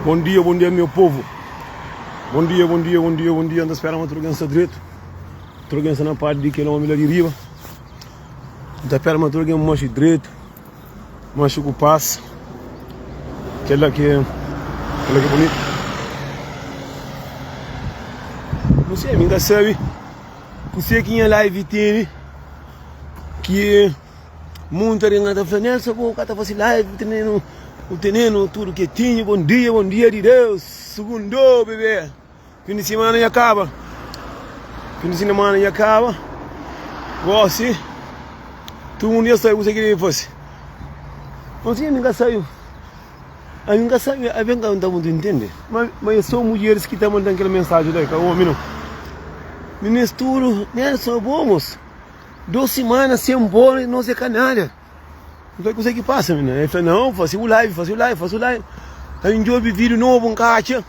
Bom dia, bom dia meu povo. Bom dia, bom dia, bom dia, bom dia. N ta spera ma tudu algen sta dretu. Tudu algen sta na parti di kel omi la di riba. N ta spera ma tudu algen manxe dretu, manxe ku pas. Kel-la ki kel-la ki é bunitu. Não sei, mi ka sabe kuse ki nha live tene ki Munta di ta fla, Nelson, bo ka ta fasi live, bu tenenu, bu tenenu tudu ketinhu, bom dia, bom dia di Deus, segundou bebê, fin di semana dja kaba, fin di semana dja kaba, gosi tudu mundu dja sabe kuse ki debe fasi, Mosinha mi ka sabe, ami ka sabe, abe nka ta mutu intende, ma ma é so mudjeris ki ta mandan kel mensaji la, ka omi no, minis tudu, Nelson, bo mos. Dos simana sem bo nos é ka nada. N fla kuzê ki pasa mina? El fla não, fasi bu live, fasi bu live, fasi bu live. Aí N djobe vídeo novo, N ka atxa.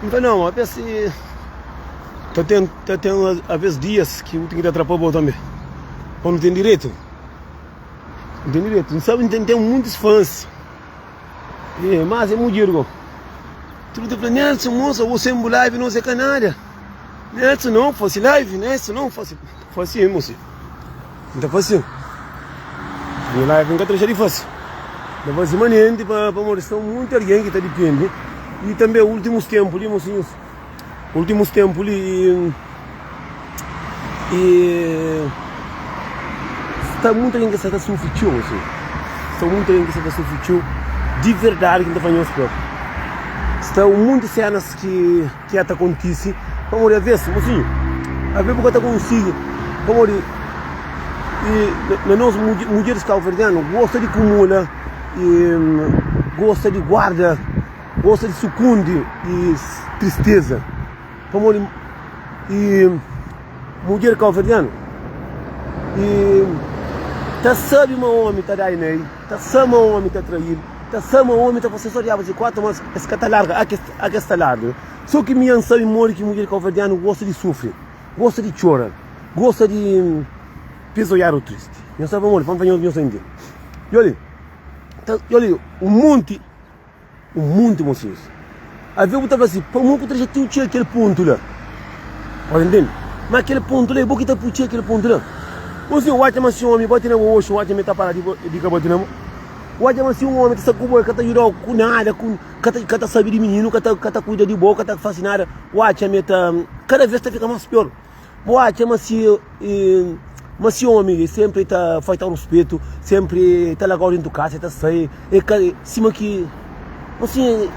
N fla não, a vez ta ten, ta ten a vez dias ki bu ten ki ta trapa bo tambe. Pa nu ten direito. Nu ten direito. N sabe N ten, ten muitos fãs. E, mas é mudjer go. Tudo ta fla Nelson, moça, bo sem bu live nos é ka nada. Nelson não fasi live, Nelson não fasi. Fasi mosi. N ta fasi. Nha live N ka ta dexa di fasi. N ta fasi manenti pa pamodi sta munti algen ki ta dipende. I tanbe ultimus tempu li mosinhus, ultimus tempu li i sta munti algen ki sta ta sufri txeu mosinhu. Sta munti algen ki sta ta sufri txeu di verdadi ki N ta fla nhos propi. Sta munti senas ki. Ki a ta kontise pamodi aves, mosinhu, aves bu ka ta konsigi pamodi i na nos mudjeris kabuverdianu gosta di kumula i gosta di guarda, gosta di sukundi i tristeza pamodi i mudjer kabuverdianu i ta sabi ma omi ta dai na el, ta sabi ma omi ta trail, ta sabi ma omi ta fase so diabu si 4 mas es ka ta larga. A kes ta larga. So ki mi N sabe modi ki mudjer kauverdianu gosta di sufri, gosta di txora, gosta di pesa odjadu tristi. Nhos sabe pamodi? Pa N fla nhos, nhos ta intende. I oli, ta, i oli, un monti, un monti mosinhus. Avê bu ta fla si, pamodi ku ta dexa tiu txega kel pontu la? Pode intende? Ma kel pontu la, é bo ki ta pui txega kel pontu la. Mosinhu, bu atxa ma si omi bati na bo oxi, bu atxa ma el ta para di, di ka bati na bo? Bu atxa ma si un omi ta sta ku bo, el ka ta djudau ku nada, ku. Ka ta ka ta sabe di mininu, ka ta ka ta kuida di bo, ka ta fase nada. Bu atxa ma e ta kada vez ta fika mas pior. Bu atxa ma si ma si omi sempri ta faltau ruspetu, sempri ta largau dentu kasa, e ta sai, e ka sima ki asin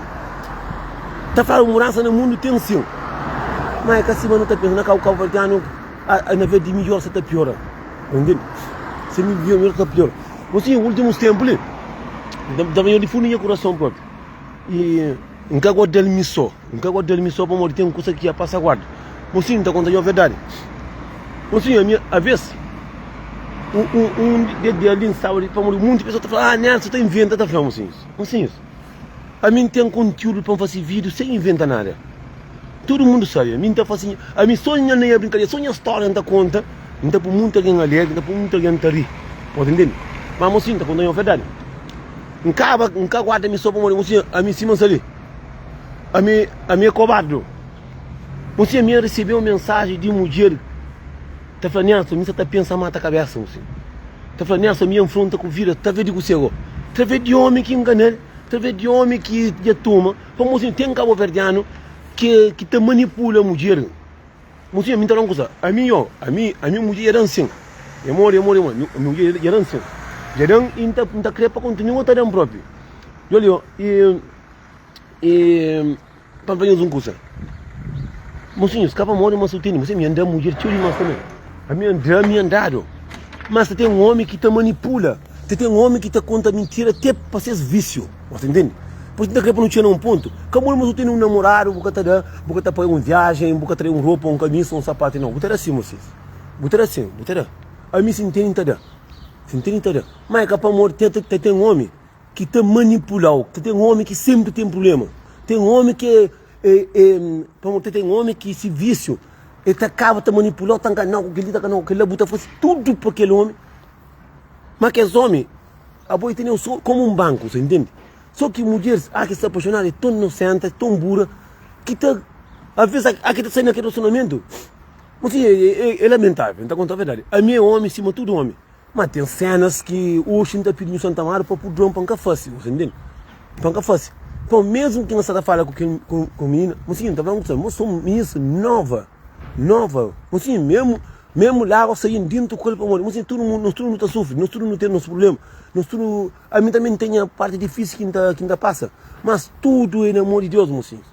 ta fladu mudansa na mundu ten sin, ma e ka sima nu ta pensa na kau kauverdianu na vez di midjora sa ta piora. Ntende? Se midjora sa ta piora. Mosinhu, ultimus tempu li, N ta fla-nho di fundu nha kurason propi. I N ka guarda-l mi so. N ka guarda-l mi so pamodi ten kusa ki ya pasa guarda. Mosinhu, N ta konta-nho verdadi. Mosinhu, ami aves, un, un, un di dia li N staba li, pamodi munti pesoa ta fla, ah, Nelson ta inventa, ta fla, mosinhus. Mosinhus, ami N ten kontiudu pa N fase vídiu sen inventa nada. Tudu mundu sabe, ami N ta fase, ami so nha na nha brinkadera, so nha stória N ta konta, N ta pui munti algen alegri, N ta pui munti algen ta ri. Pode ntende? Ma mosinhu, N ta konta nho verdadi. N kaba, N ka guarda mi so pamodi mosinhu, ami sima N sta li, ami, ami é kobardu. Mosinhu, ami N resebe un mensaji di mudjer ta fla, Nelson, mi sa ta pensa mata kabesa, mosinhu. Ta fla, Nelson, mi nfronta ku vida, traves di kuse go? Traves di omi ki ngana-l, traves di omi ki dja tuma. Pamodi ten kabuverdianu ki ki ta manipula mudjer. Mosinha, mi ta fla un kusa, ami yo, ami, ami mudjer dja dan sin. E mori, e mori, e mori, mi mudjer dja dan sin. Dja dan i N ta, N ta kre pa kontinua ta dan propi. Dja li yo, i, i, pa N fla nhos un kusa, mosinhus, ka pamodi ma su tene, mosinha, mi N da mudjer txeu dimas tanbe. Ami N da, mi N dadu. Mas ta ten omi ki ta manipula, ta ten omi ki ta konta mintira te pa ses visiu. Bo ta intende? Pur isu N ta kre pa nu txega na un pontu, ka modi ma bu tene un namoradu, bu ka ta da, bu ka ta paga un viajen, bu ka ta da un ropa, un kamisa, un sapatu, nau. Bu ta da sin, mosis. Bu ta da sin, bu ta da. Ami si N tene, N ta da. Si N tene, N ta da. Ma e ka pamodi ten, ta ten omi ki ta manipula-u, ta ten omi ki senpri ten prubléma, ten omi ki e, e, e, pamodi ta ten omi ki si visiu, e ta kaba ta manipula-u, ta ngana-u ku kel-li, ta ngana-u ku kel-la, bu ta fase tudu pa kel omi. Ma kes omi, abo e tene-u so komu un banku, sa intende? So ki mudjeris a ki sta apaixonadu é ton inosenta, é ton bura ki ta aves a ki ta sai na kel relasionamentu. Mosinhu é lamentável, N ta konta verdadi. Ami é omi sima tudu omi, ma ten senas ki oxi N ta pidi Nhu Santa Amaro pa purdua-m pa N ka fase, bu sta ntende? Pa N ka fase. Nton, mesmu ki N sta ta fala ku kel ku minina, mosinhu N ta fla un kusa, mo so minhis nova, nova, mosinhu mesmu mesmu lagua sai-m dintu ku el pamodi mosinhu tudu mundu, nos tudu nu ta sufri, nos tudu nu ten nos prubléma, nos tudu, ami tanbe N ten nha parti difísil ki N ta ki N ta pasa, mas tudu é na mon di Deus, mosinhus.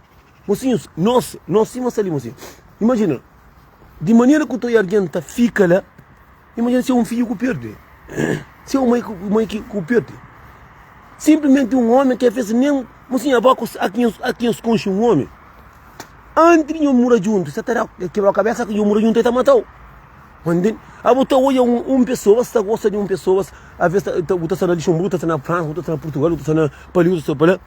Mosinhus, nos, nos sima sta li, mosinhu. Imajina, di manera ku toi algen ta fika la, imajina si é un fidju ku perde, si é un mai ku mai ki ku perde. Simplimente un omi ki aves nen, mosinhu, abo ku a ki nhos a ki nhos konxe un omi, anti di nhos mura djuntu, sa ta da kebra kabesa ki nhos mura djuntu e ta matau. Ntende? Abo ta oja un un pesoa, sta gosta di un pesoa, aves ta bu ta sta na Luxemburgo, bu ta sta na Fransa, bu ta sta na Purtugal, bu ta sta na pa li, bu ta sta pa la.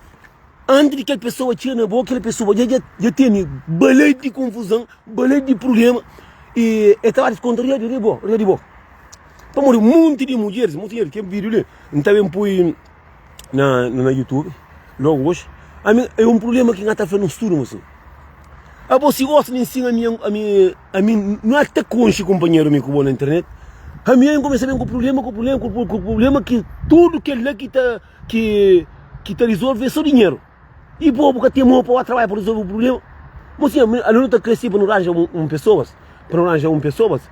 Antis di kel pesoa txiga na bo, kel pesoa dja dja tene balai di konfuzon, balai di prubléma i el ta ba diskonta riba di bo, riba di bo. Pamodi monti di mudjeris, monti di kel vídiu li N ta ben poi na na YouTube logu oxi. Ami é un prubléma ki N ka ta fla nos tudu, mosinhu. Abo si gosta di nsina ami ami ami no ta konxe kunpanheru mi ku bo na internet, ami N kumesa ben ku prubléma ku prubléma ku prubléma ki tudu kel la ki ta ki ki ta rizolve é so dinheru i bo bu ka ten mo pa ba trabadja pa rizolve bu prublema mo sin ami alo no ta krese pa no ranja un pesoas pa no ranja un pesoas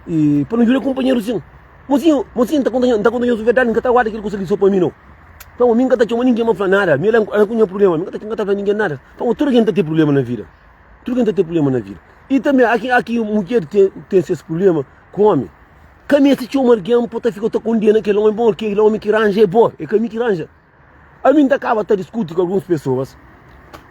i pa no juda kunpanheru sin mo sin mo sin nta konta nta konta nhos verdadi nka ta guarda kil kusa li so pa mi no pamo mi nka ta txoma ningen pa fla nada mi ala ku nha prublema mi nka ta fla ningen nada pamo tudu algen ta ten prublema na vida tudu algen ta ten prublema na vida i tanbe aki aki mudjer ten ten ses prublema ku omi Ka meste txoma algen pa ta fika ta kondena kel omi, bon, kel omi ki ranja é bo, é ka mi ki ranja. Ami N ta kaba ta diskuti ku alguns pesoas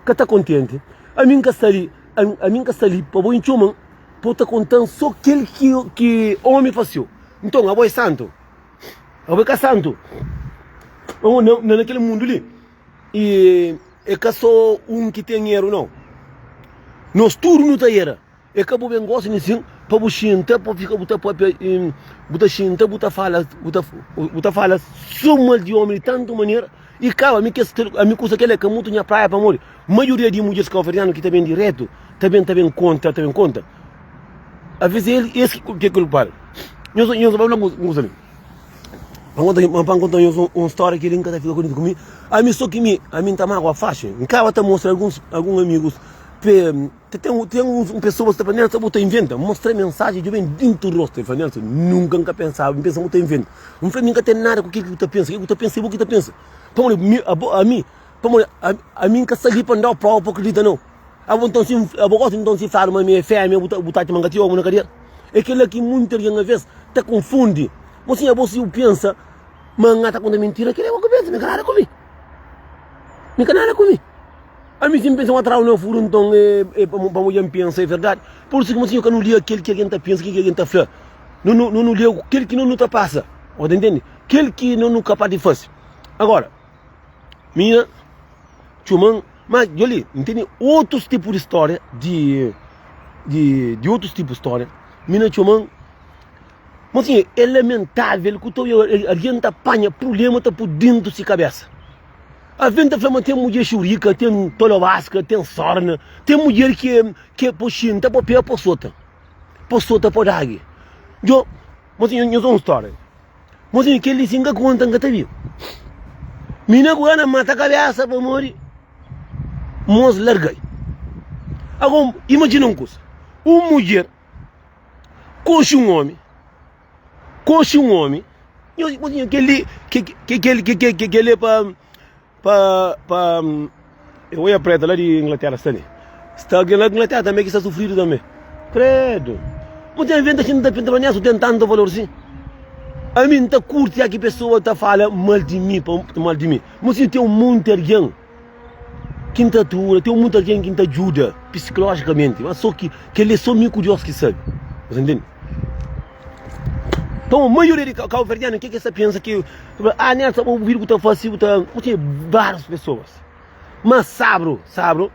ka ta kontenti, ami N ka sta li, ami N ka sta li pa bo intxoma-m pa bo ta konta-m so kel ki ki omi fase-u. Nton, abo é santu? Abo é ka santu? Pamodi na na kel mundu li, i é ka so un ki ten eru, nau. Nos tudu nu ta era. É ka bu ben gosi nin sin pa bu xinta pa fika bu ta papia bu ta xinta bu ta fala bu ta bu ta fala so mal di omi di tantu manera i kaba ami kes ami kusa kela ka mutu nha praia pamodi maioria di mudjeris kabuverdianu ki ta ben diretu ta ben ta ben konta ta ben konta aves é es ki é kulpadu nhos nhos pa fla un kusa li pa nkonta pa nkonta nhos un storia ki li nka ta fika kontenti ku mi ami so ki mi ami nta magua faxi nkaba ta mostra alguns alguns amigus pe Te ten, ten uns un pesoas ta fla, Nelson, bu ta inventa. N mostra mensajen, djobe dintu rostu. El fla, Nelson, nunka N ka pensaba, N pensa bu ta inventa. N fla, mi N ka ten nada ku kel ki bu ta pensa, kel ki bu ta pensa é bo ki ta pensa. Pamodi mi, abo, ami, pamodi ami N ka sta li pa N dau prova pa bu kridita nau. Abo nton si, abo gosi nton si fladu ma mi é fémia, bu ta, bu ta atxa ma N ka ten omi na kadera? É kel-la ki munti algen aves ta konfundi. Mo sin, abo si bu pensa ma N ta konta mintira, kel-la é bo ki pensa, mi ka nada ku mi. Mi ka nada ku mi. Ami si N pensa N atrau na furu nton é pamo dja N pensa é verdadi. Pur isu ki mo sinhor ka nu lia kel ki algen ta pensa kel ki algen ta fla. No no nu lia kel ki no nu ta pasa. Bo ta intende? Kel ki no nu kapas di fasi. Agora minha txoma-m ma dja li N tene otus tipu di storia di di di otus tipu storia. Mina txoma-m mo sinhor é lamentavel ku ta obi algen ta panha prublema ta pui dentu si kabesa. Alvin ta fla ma ten mudjer xurika, ten tolobaska, ten sorna, ten mudjer ki é ki é po xinta, po pia, po sota, po sota, po dagi. Djo, mosinhu, nhos un storia. Mosinhu, kel li si N ka konta, N ka ta bi. Mina ku gana mata kabesa pamodi mos larga-i. Ago, imajina un kusa, un mudjer konxe un omi, Konxe un omi, nhos nhos kel-li kel-li é pa pa pa eu oia preta la di Inglaterra sta li sta algen la di Inglaterra tanbe ki sta sufridu tanbe kredu bu ta inventa xinti ta pinta pa Nelson ten tantu valor si ami N ta kurti aki pesoa ta fala mal di mi pa mal di mi ma si ten un monti algen Ki N ta atura, ten mutu algen ki N ta djuda psikolójikamenti, má sô ki kel-li é sô mi ku Deus ki sabe. Bu ta ntende? Nton, maioria di kabuverdianu, ke ki es ta pensa ki, ah, Nelson, abo bu vida bu ta fase, bu ta. Bu ten várias pesoas. Má sabru, sabru,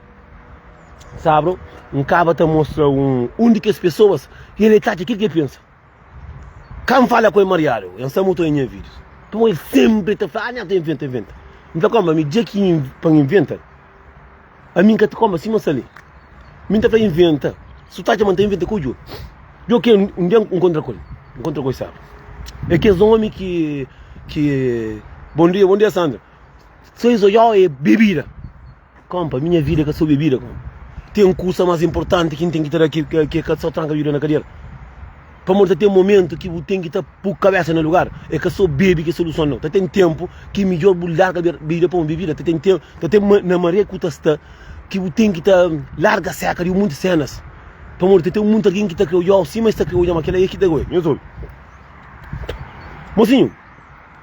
sabru, N kaba ta mostra un, un di kes pesoas, el ta atxa kel ki el pensa. Ka N fala ku el mariadu, el sta mutu na nha vidus. Pamodi el senpri ta fla, ah, nha ta inventa, inventa. N ta konba mi dja ki pa N inventa, ami N ka ta konba sima sta li. Mi N ta fla inventa, su ta atxa ma N ta inventa ku dju. Djo ke un dia N kontra ku el, N kontra ku el sábadu. É kes omi ki ki Bon dia, bon dia Sandra. So es odja-u é bebida. Konpa, minha vida ka so bebida konpa. Ten kusa mas inportanti ki N ten ki ta da ki ki ka so tranka bebida na kadera. Pamodi ta ten momentu ki bu ten ki ta pu kabesa na lugar. É ka so bebe ki é soluson nau. Ta ten tenpu ki midjor bu larga bebida pamodi bebida ta ten tenpu ta ten na maré ki bu ta sta ki bu ten ki ta larga seka di munti senas. Pamodi ta ten munti algen ki ta kre odja-u sima es ta kre odja ma kila é ki ta goe. Nhos obi. Mosinhu.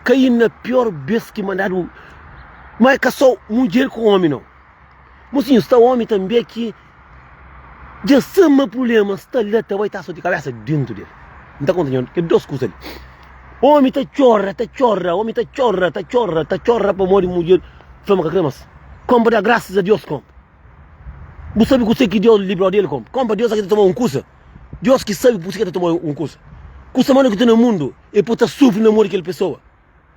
Kai na pior bes ki mandadu Ma é ka so mudjer ku omi nau Mosinhu sta omi tanbe ki Dja sa ma prublema sta la ta bai ta soti kabesa dentu del N ta konta nho kel dos kusa li Omi ta txora ta txora omi ta txora ta txora ta txora pamodi mudjer fla ma ka kre mas Konpa da grasas a Dios konpa Bu sabi kuse ki Dios librau del konpa Konpa Dios sa ki ta toma un kusa Dios ki sabi kuse ki ta toma un kusa Kusa manda ki ta na mundu E pode ta sufri na mô di kel pesoa.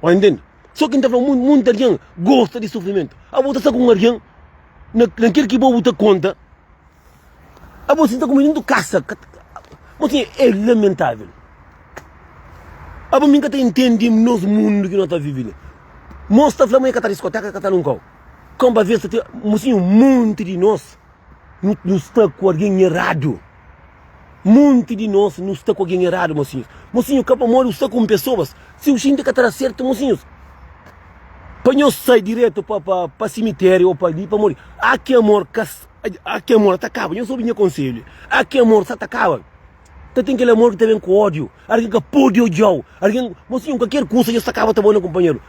Ô intende? Sô ki N ta fla, monti algen gosta di sufrimentu. Abo ta sta ku un algen na na kel ki bo bu ta konta, abo si ta kume dentu kasa. Mo si é lamentavel. Abo mi ka ta intende nos mundu ki no ta vivi li. Mos ta fla ma e ka ta diskoteka, e ka ta nun kau. Konpa ves ta ten, mosinhu, monti di nos nu sta ku algen eradu. Monti di nos nu sta ku algen eradu, mosinhus. Mosinhu, ka pamodi bu sta ku un pesoas, si bu xinti ka ta da sertu, mosinhus, pa nhos sai diretu pa pa pa simiteriu o pa li, pamodi a ki amor ka a ki amor ta kaba. Nhos obi nha konselhu, a ki amor sa ta kaba. Ta ten kel amor ki ta ben ku odiu, algen ka podi odiau, algen, mosinhu, kalker kusa nhos ta kaba ta bai na kunpanheru.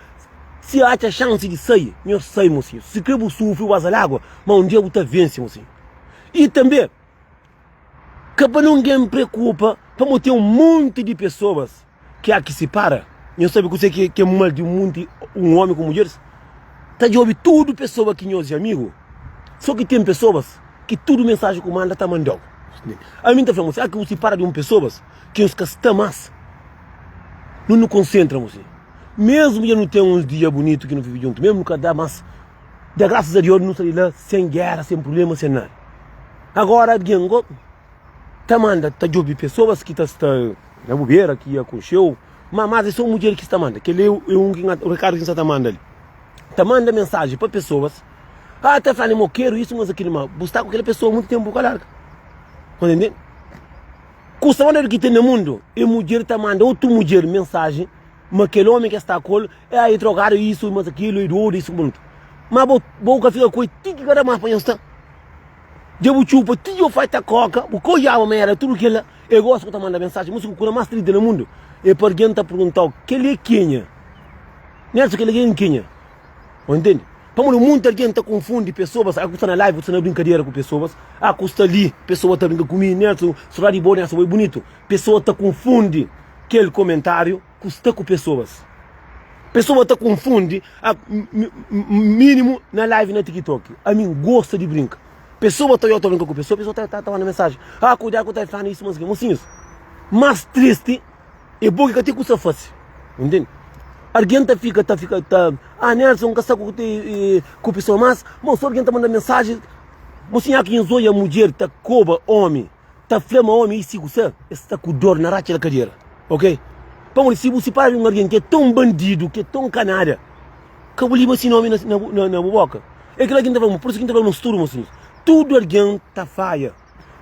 Si atxa xansi di sai, nhos sai, mosinhus. Si kre bu sufri, bu baza lagua, ma un dia bu ta vense, mosinhu. I tanbe. Ka pa ningen preokupa, pamodi ten un monti di pesoas ki a ki sipara. Nhos sabe kuzê ki é mal di un monti un ómi ku mudjeris? Ta djobe tudu pesoa ki nhos é amigu. Sô ki ten pesoas ki tudu mensaji ku manda ta manda-u. Ami N ta fla mos, a ki bu sipara di un pesoas ki nhos ka sta más, nu nu konsentra mos. Mesmu dja nu ten uns dia bunitu ki nu vive djuntu, mesmu nu ka da más. Da grasas a Dios nu sta di la sen gera, sen prublema, sen nada. Agora algen go ta manda ta djobe pesoas ki ta sta na bu bera, ki ya konxeu, ma mas é so mudjer ki sta manda. Kel-li é un ki un rekadu ki N sta ta manda li. Ta manda mensaji pa pesoas, ah ta fla-m ma eu keru isu, mas akili, ma bu sta ku kel pesoa mutu tenpu bu ka larga. Bu ntende? Kusa más doidu ki ten na mundu é mudjer ta manda otu mudjer mensaji ma kel omi ki sta ku el é drogadu isu mas akilu e dodu isu ku mutu ma bo bo ka fika ku el ti ki ka da mas pa nhos sta dja bu txupa ti dja bu fai ta koka bu ka odjaba ma era tudu kila e gosi ku ta manda mensaji ma si ku kuza mas triti na mundu e pa algen ta perguntau keli e kenha Nelson keli e kenha bu ntende pamodi munti algen ta konfundi pesoas a ku sta na live ku sta na brinkadera ku pesoas a ku sta li pesoa ta brinka ku mi Nelson sodadi bo Nelson bo e bunitu pesoa ta konfundi Kel komentariu ku sta ku pesoas. Pesoa ta konfundi a minimu na live na tiktok. Ami n gosta di brinka. Pesoa ta odja ta brinka ku pesoa, pesoa ta ta manda mensaji. Ah kuidadu ku ta flanu isu mas ki. Mosinhus, mas tristi e bo ki ka ten kusa fasi. Ntende? Algen ta fika ta fika ta ah Nelson n ka sta ku ku pesoa mas. Mo so algen ta manda mensaji. Mosinhu a ki nhos odja mudjer ta koba omi. Ta fla ma omi i si ku sa es sta ku dor na ratxa da kadera ok pamodi si bu sipara di un algen ki é ton bandidu ki é ton kanada ka bu liba si nomi na na bu boka é kila ki N ta fla mo pur isu ki N ta fla nos tudu mosinhus tudu algen ta faia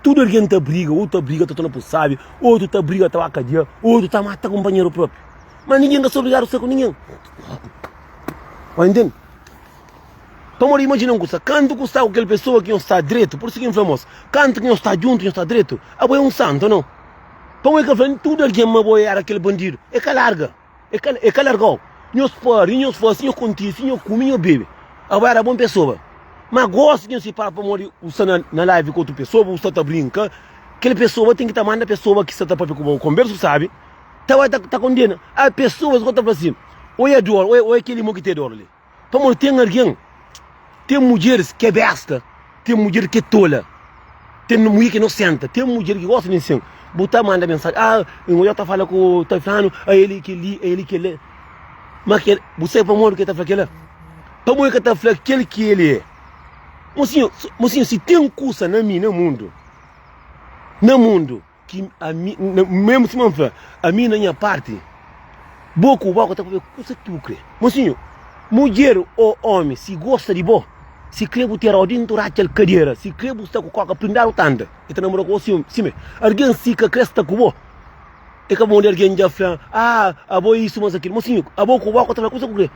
tudu algen ta briga otu ta briga ta torna pur sabi otu ta briga ta ba kadia otu ta mata kunpanheru propi ma ningen ka sta obrigadu sta ku ningen pa ntende. Pamodi imajina un kusa, kantu ku sta ku kel pesoa ki nhos sta dretu, pur isu ki N fla mos, kantu ki nhos sta djuntu nhos sta dretu, abo é un santu o nau? Pamodi el ka fla tudu algen ma bo éra kel bandidu, el ka larga, el ka el ka larga-u. Nhos pari, nhos fase, nhos kontise, nhos kume, nhos bebe, abo éra bon pesoa. Má gósi ki nhos sipara pamodi bu sta na na live ku otu pesoa, bu sta ta brinka, kel pesoa ten ki ta manda pesoa ki sta ta papia ku bo konbersu sabi, ta bai ta ta kondena. A pesoas gosi ta fla sin, Oi dor, oi oi kel irmon ki ten dor li. Pamodi ten algen, ten mudjeris ki é besta, ten mudjer ki é tola, ten mudjer ki é nosenta, ten mudjer ki gosta di nsin. Bu ta manda mensaji, ah, un odja ta fala ku ta flanu, ah, el i kel-li, el i kel-la. Ma kel, bu sabe pamodi ki el ta fla kel-la? Pamodi el ka ta fla kel ki el é. Mosinhu, mosinhu, si ten kusa na mi na mundu, na mundu, ki ami, mesmu sima N fla, ami na nha parti, bo ku bo ka ta pabia kusa ki bu kre. Mosinhu, mudjer o omi, si gosta di bo, si kre bu tera-u dintu ratxa-l kadera, si kre bu sta ku koka prindadu ta anda, e ta namora ku bo sime. Algen si ka kre sta ku bo, E ka bon di algen dja fla, Ah, abo é isu, mas akilu. Mosinhu, abo ku bo ka ta fla kusa ku kre.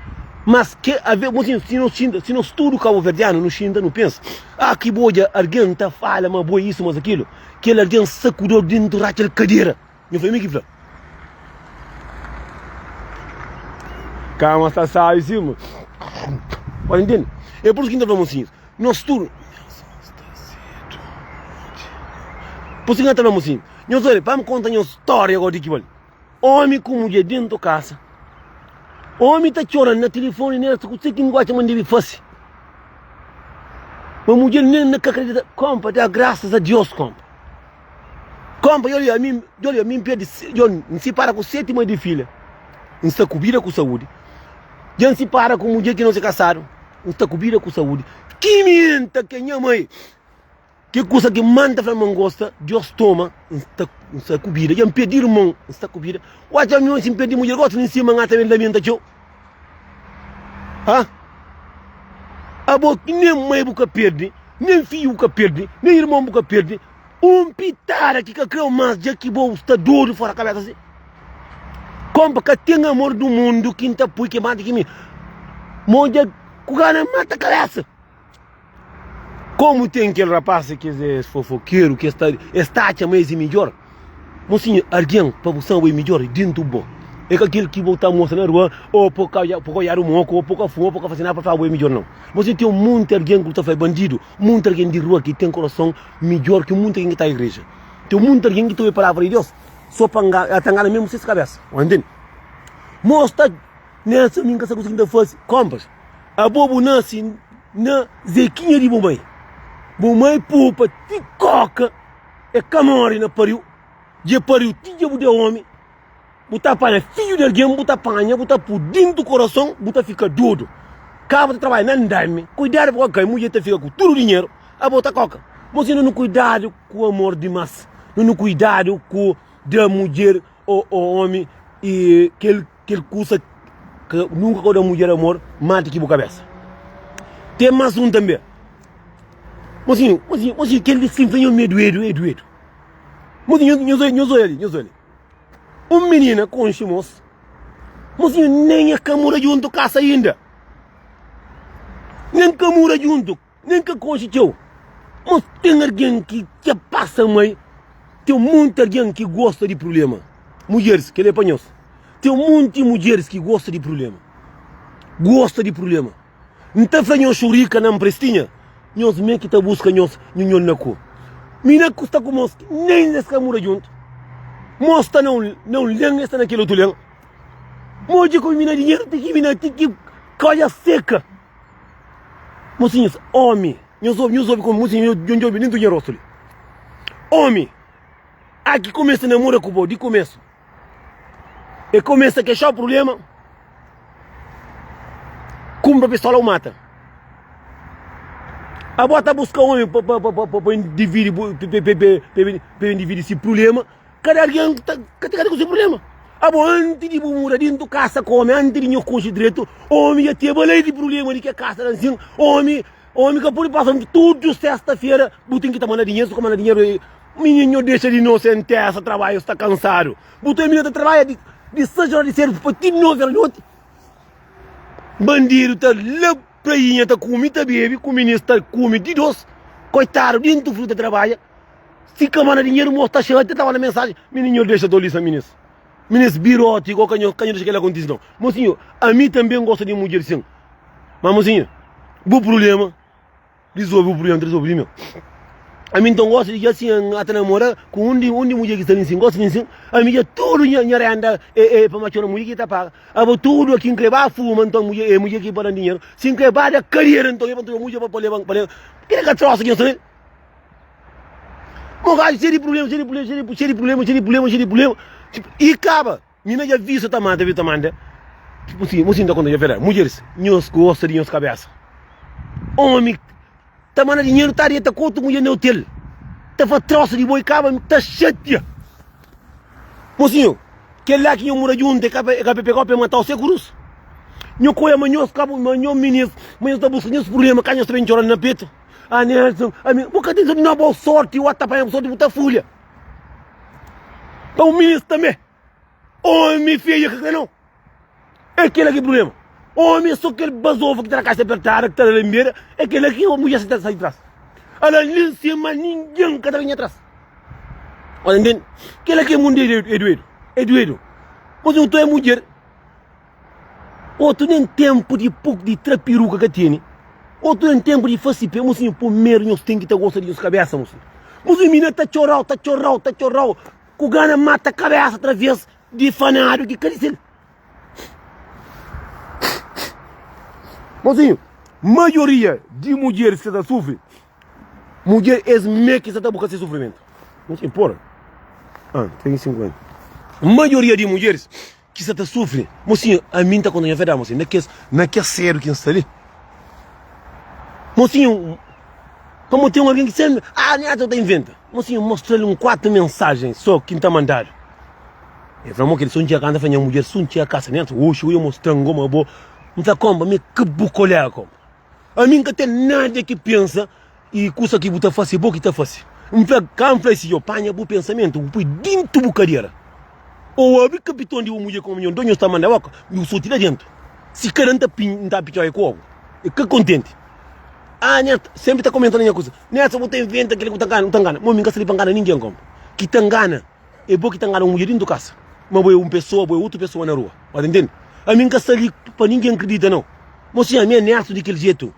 Mas ke ave, mosinhu, si nos xinta, si nos tudu kabuverdianu nu xinta nu pensa, ah, ki bo odja algen ta fala ma abo é isu, mas akilu, kel algen sakudeu dentu ratxa-l kadera. Nhu fla, mi ki fla. Kama sta sabi sim, mo. Pode ntende? É pur isu ki N ta fla, mosinhus, nos tudu. Pur isu ki N ta fla, mosinhu. Nhos obi, pa-m konta nhos stória gó di ki bali. Ómi ku mudjer dentu kasa. Ómi ta txora na tilifoni nel sta kuse ki N gosta ma N debe fase. Ma mudjer nen na ka kredita. Konpa, da grasas a Dios, konpa. Konpa, djoli, ami, djoli, ami N perde, djoli, N sipara ku seti mai di filha. N sta ku bida ku saúdi. Dja N sipara ku mudjer ki nos é kasadu. N sta ku bida ku saúdi. Ki mi N ta ke nha mai? Ki kusa ki man ta fla ma N gosta, Dios toma, N sta N sta ku bida. Dja N perdi irmon, N sta ku bida. Odja mi si N perdi mudjer, gosi li nsima N ata ben lamenta txeu. Ha? Abo ki nen mai bu ka perdi, nen fidju bu ka perdi, nen irmon bu ka perdi, un pitada ki ka kreu mas dja ki bo sta dodu fora kabesa si. Konpa ka ten amor du mundu ki N ta pui ki mata ki mi. Mo dja ku gana mata kabesa. Komu ten kel rapaz ki es fofokeru ki es ta es ta atxa ma es é midjor. Mosinhu, algen pa bu sabe bo é midjor dentu bo. É ka kel ki bo ta mostra na rua ô pa ka pa ka oiadu moku ô pa ka fuma ô pa ka fase nada pa fla bo é midjor nau. Mosinhu, ten monti algen ku ta fla é bandidu, monti algen di rua ki ten korason midjor ki monti algen ki ta igreja. Ten monti algen ki ta obi palavra di Deus so pa ngana, ta ngana mesmu ses kabesa. Bo ntende? Mos ta. Nessa mi nka sa kusa ki nta fasi. Kompas, abo bu nasi na zekinha di bu mai. Bu mai pupa ti koka e ka mori na pariu. Dje pariu ti dja bu da omi. Bu ta panha fidju di algen, bu ta panha, bu ta pu dintu korason, bu ta fika dodu. Kaba ta trabadja na ndami. Kuidadu pa ka kai, mudjer ta fika ku tudu dinheru, abo ta koka. Mosi no no kuidadu ku amor dimas. No no kuidadu ku da mudjer o omi i kel Kel kusa ka nunka ka da mudjer amor mati ki bu kabesa. Ten mas un tanbe. Mosinhu, mosinhu, mosinhu, kel di sin fla nho mi é duedu, é duedu. Mosinhu, nho, nho, nho oia li, nho oia li. Un minina konxe mos. Mosinhu, nen e ka mora djuntu kasa inda. Nen ka mora djuntu. Nen ka konxe txeu. Mas ten algen ki dja pasa mai. Ten monti algen ki gosta di prubléma. Mudjeris, kel-li é pa nhos. Ten monti mudjeris ki gosta di prubléma. Gosta di prubléma. N ta fla nhos xurika na nprestinha, nhos mê ki ta buska nhos nhunhon na ku. Mina ku sta ku mos, nen es ka muda djuntu. Mos sta na un na un len, es sta na kel otu len. Mo dja ku mina dinheru ti ki mina ti ki kodja seka. Mosinhus, omi, nhos obi, nhos obi komu mosinhus, nhos djobi dentu nha rostu li. Omi, a ki kumesa namora ku bo di kumesu, e kumesa kexau prublema, kumpra pistola u mata. Abo ta buska omi pa pa pa pa pa dividi pa pa pa dividi si prublema. Kada algen ta kada ku se prublema. Abo anti di bu muda dintu kasa ku omi, anti di nho konxe dretu, omi dja teba lei di prublema di ke kasa la nsin, omi omi ka pudi pasa tudu sesta fera bu ten ki ta manda dinheru, si ka manda dinheru mininu nho dexa di nosentesa, trabadju sta kansadu. Bu ta mininu ta trabadja di di seis ora di sedu pa ti novi ora di noti. Bandidu ta la prainha ta kume ta bebe, ku minis ta kume di dos, koitadu dintu friu ta trabadja. Si ka manda dinheru mos ta xatia ta manda mensagem mini nho dexa tolisa minis minis biroti go ka nho ka nho dexa kela kontisi não mosinho ami também gosta de mudjer sim mas mosinho bu problema risolve bu problema risolve di meu ami então gosta de assim ata namora ku um de um de mudjer ki sta li sim gosta de sim ami dja tudo nha nha renda é é pa matxona mudjer ki ta paga abo tudo aqui nkre ba fuma então mudjer é mudjer ki pa dan dinheru si nkre ba da kariera então é pa mudjer pa leba pa leba kila ka trosa ki nho sta li. Mo gajo cheio de problema, cheio de problema, cheio de, cheio de problema, cheio de problema, cheio de problema. Tipo, e acaba. Mina já visa ta manda, visa ta manda. Mosinhu, mosinhu ta konta nha verdadi. Mudjeris, nhos gosta di nhos kabesa. Omi ta manda dinheru ta deta ku otu mudjer na otel. Ta fla trosa di bo i kaba ta xatia. Mosinhu, kel la ki nho mura djuntu e ka pa e ka pa pegau pa e matau se krus. Nho koia ma nhos ka ma nho minis ma nhos ta buska nhos prublema ka nhos ta ben txora na petu. Ah Nelson, ami bu ka ten na bo sorti o ta panha bu sorti bu ta fulha. Pa un minis tambe. Omi feia ka kre nau. É kela ki problema. Omi é so kel bazofa ki ta na kaxa apertada, ki ta na lembera, é kela ki mudjer sa ta sai tras. Ala li sima ningen ka ta binha tras. Ora ntende? Kela ki mundu é duedu, é duedu. Mas un to é mudjer. Otu nen tenpu di puk di tra peruka ka tene. Otu nen tenpu di fasi pe. Mosinhu, primeru nhos ten ki ta gosta di nhos kabesa, mosinhu. Mosinhu, mina ta txorau, ta txorau, ta txorau. Ku gana mata kabesa atraves di fanadu ki ka di sel. Mosinhu, maioria di mudjeris ki sa ta sufri, mudjer es me ki sa ta buska se sufrimentu. Mosinhu, porra. Ah, 3,50. Maioria di mudjeris ki sa ta sufri, mosinhu, ami N ta konta nha verdadi, mosinhu, na kes, na kes sedu ki N sta li, mosinhu, pamodi ten un algen ki senpri, ah, Neto ta inventa, mosinhu, mostra-l un 4 mensajen so ki N ta mandadu, el fla, mo kel son txiga kanta, fla nha mudjer, son txiga kasa, Neto, oxi, oja mostra-m goma bo, N fla, konpa, mi ka bu kolega, konpa. Ami N ka ten nada ki pensa i kusa ki bu ta fase, bo ki ta fase. N fla, ka N fla si, panha bu pensamentu, bu pui dintu bu kadera. Ou abri kapiton di bu mudjer komu nho donho sta manda boka, bu soti la dentu. Si kada N ta pin, N ta pitxau e ku obu. E ka kontenti. Ah, Neto, senpri ta komenta na nha kusa. Neto, bu ta inventa kila ku ta ngana, bu ta ngana. Mo mi N ka sta li pa ngana ningen konpa. Ki ta ngana. É bo ki ta ngana un mudjer dintu kasa, ma bo é un pesoa, bo é otu pesoa na rua. Ba ta ntende? Ami N ka sta li pa ningen kridita nau. Mo sin, ami é nestu di kel jetu.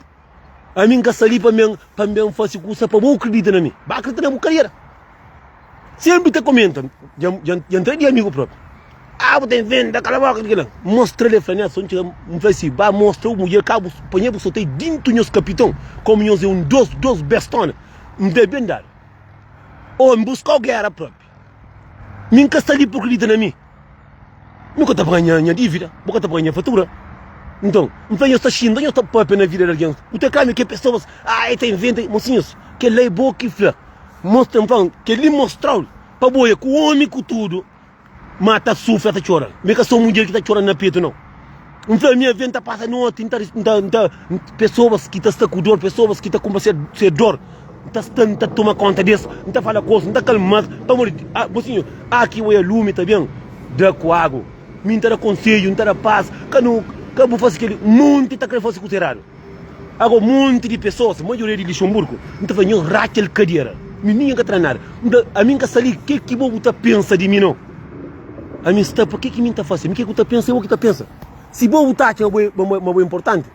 Ami N ka sta li pa mi pa N ben fase kusa pa bo kridita na mi. Ba kridita na bu karera. Senpri ta komenta, dja dja N tra di amigu propi. Ah, bu ta inventa, kala boka di kila. N mostra-l, el fla, Nelson, N txiga, N fla si, ba mostra bu mudjer ka bu panha bu sotei dintu nhos kapiton, komu nhos é un dos, dos bestona. N da ben dadu. Ô, N buska-u géra propi. Mi N ka sta li pa kridita na mi. Mi ka ta paga nha, nha dívida, bo ka ta paga nha fatura. Nton, N fla, nhos ta xinta, nhos ta papia na vida di algen. Bu ta kla mi ke pesoas, ah, e ta inventa. Mosinhus, kel-la é bo ki fla. Mostra, N fla, kel-li mostra-u pa bo oja ku omi ku tudu. Ma ta sufri, ta txora. Mi ka so mudjer ki ta txora na petu, nau. N fla, mi aven ta pasa noti, N ta, N ta, N ta, pesoas ki ta sta ku dor, pesoas ki ta kunpra se, se dor, N ta sta, N ta toma konta des, N ta fala ku es, N ta kalma-s, pamodi, a, mosinhu, aki oia lumi ta ben da ku agu. Mi N ta da konsedju, N ta da pas, ka nu, ka bu fase kel-li. Monti ta kre fase kusa eradu. Ago monti di pesoas, maioria di Lixonburgu, N ta fla, Nhos ratxa el kadera. Mi ningen ka tra nada. N fla, Ami N ka sta li, ke ki bo bu ta pensa di mi no? Ami N sta pa ke ki mi N ta fase? Mi ke ku ta pensa é bo ki ta pensa. Si bo bu ta atxa ma bo é, ma bo é inportanti,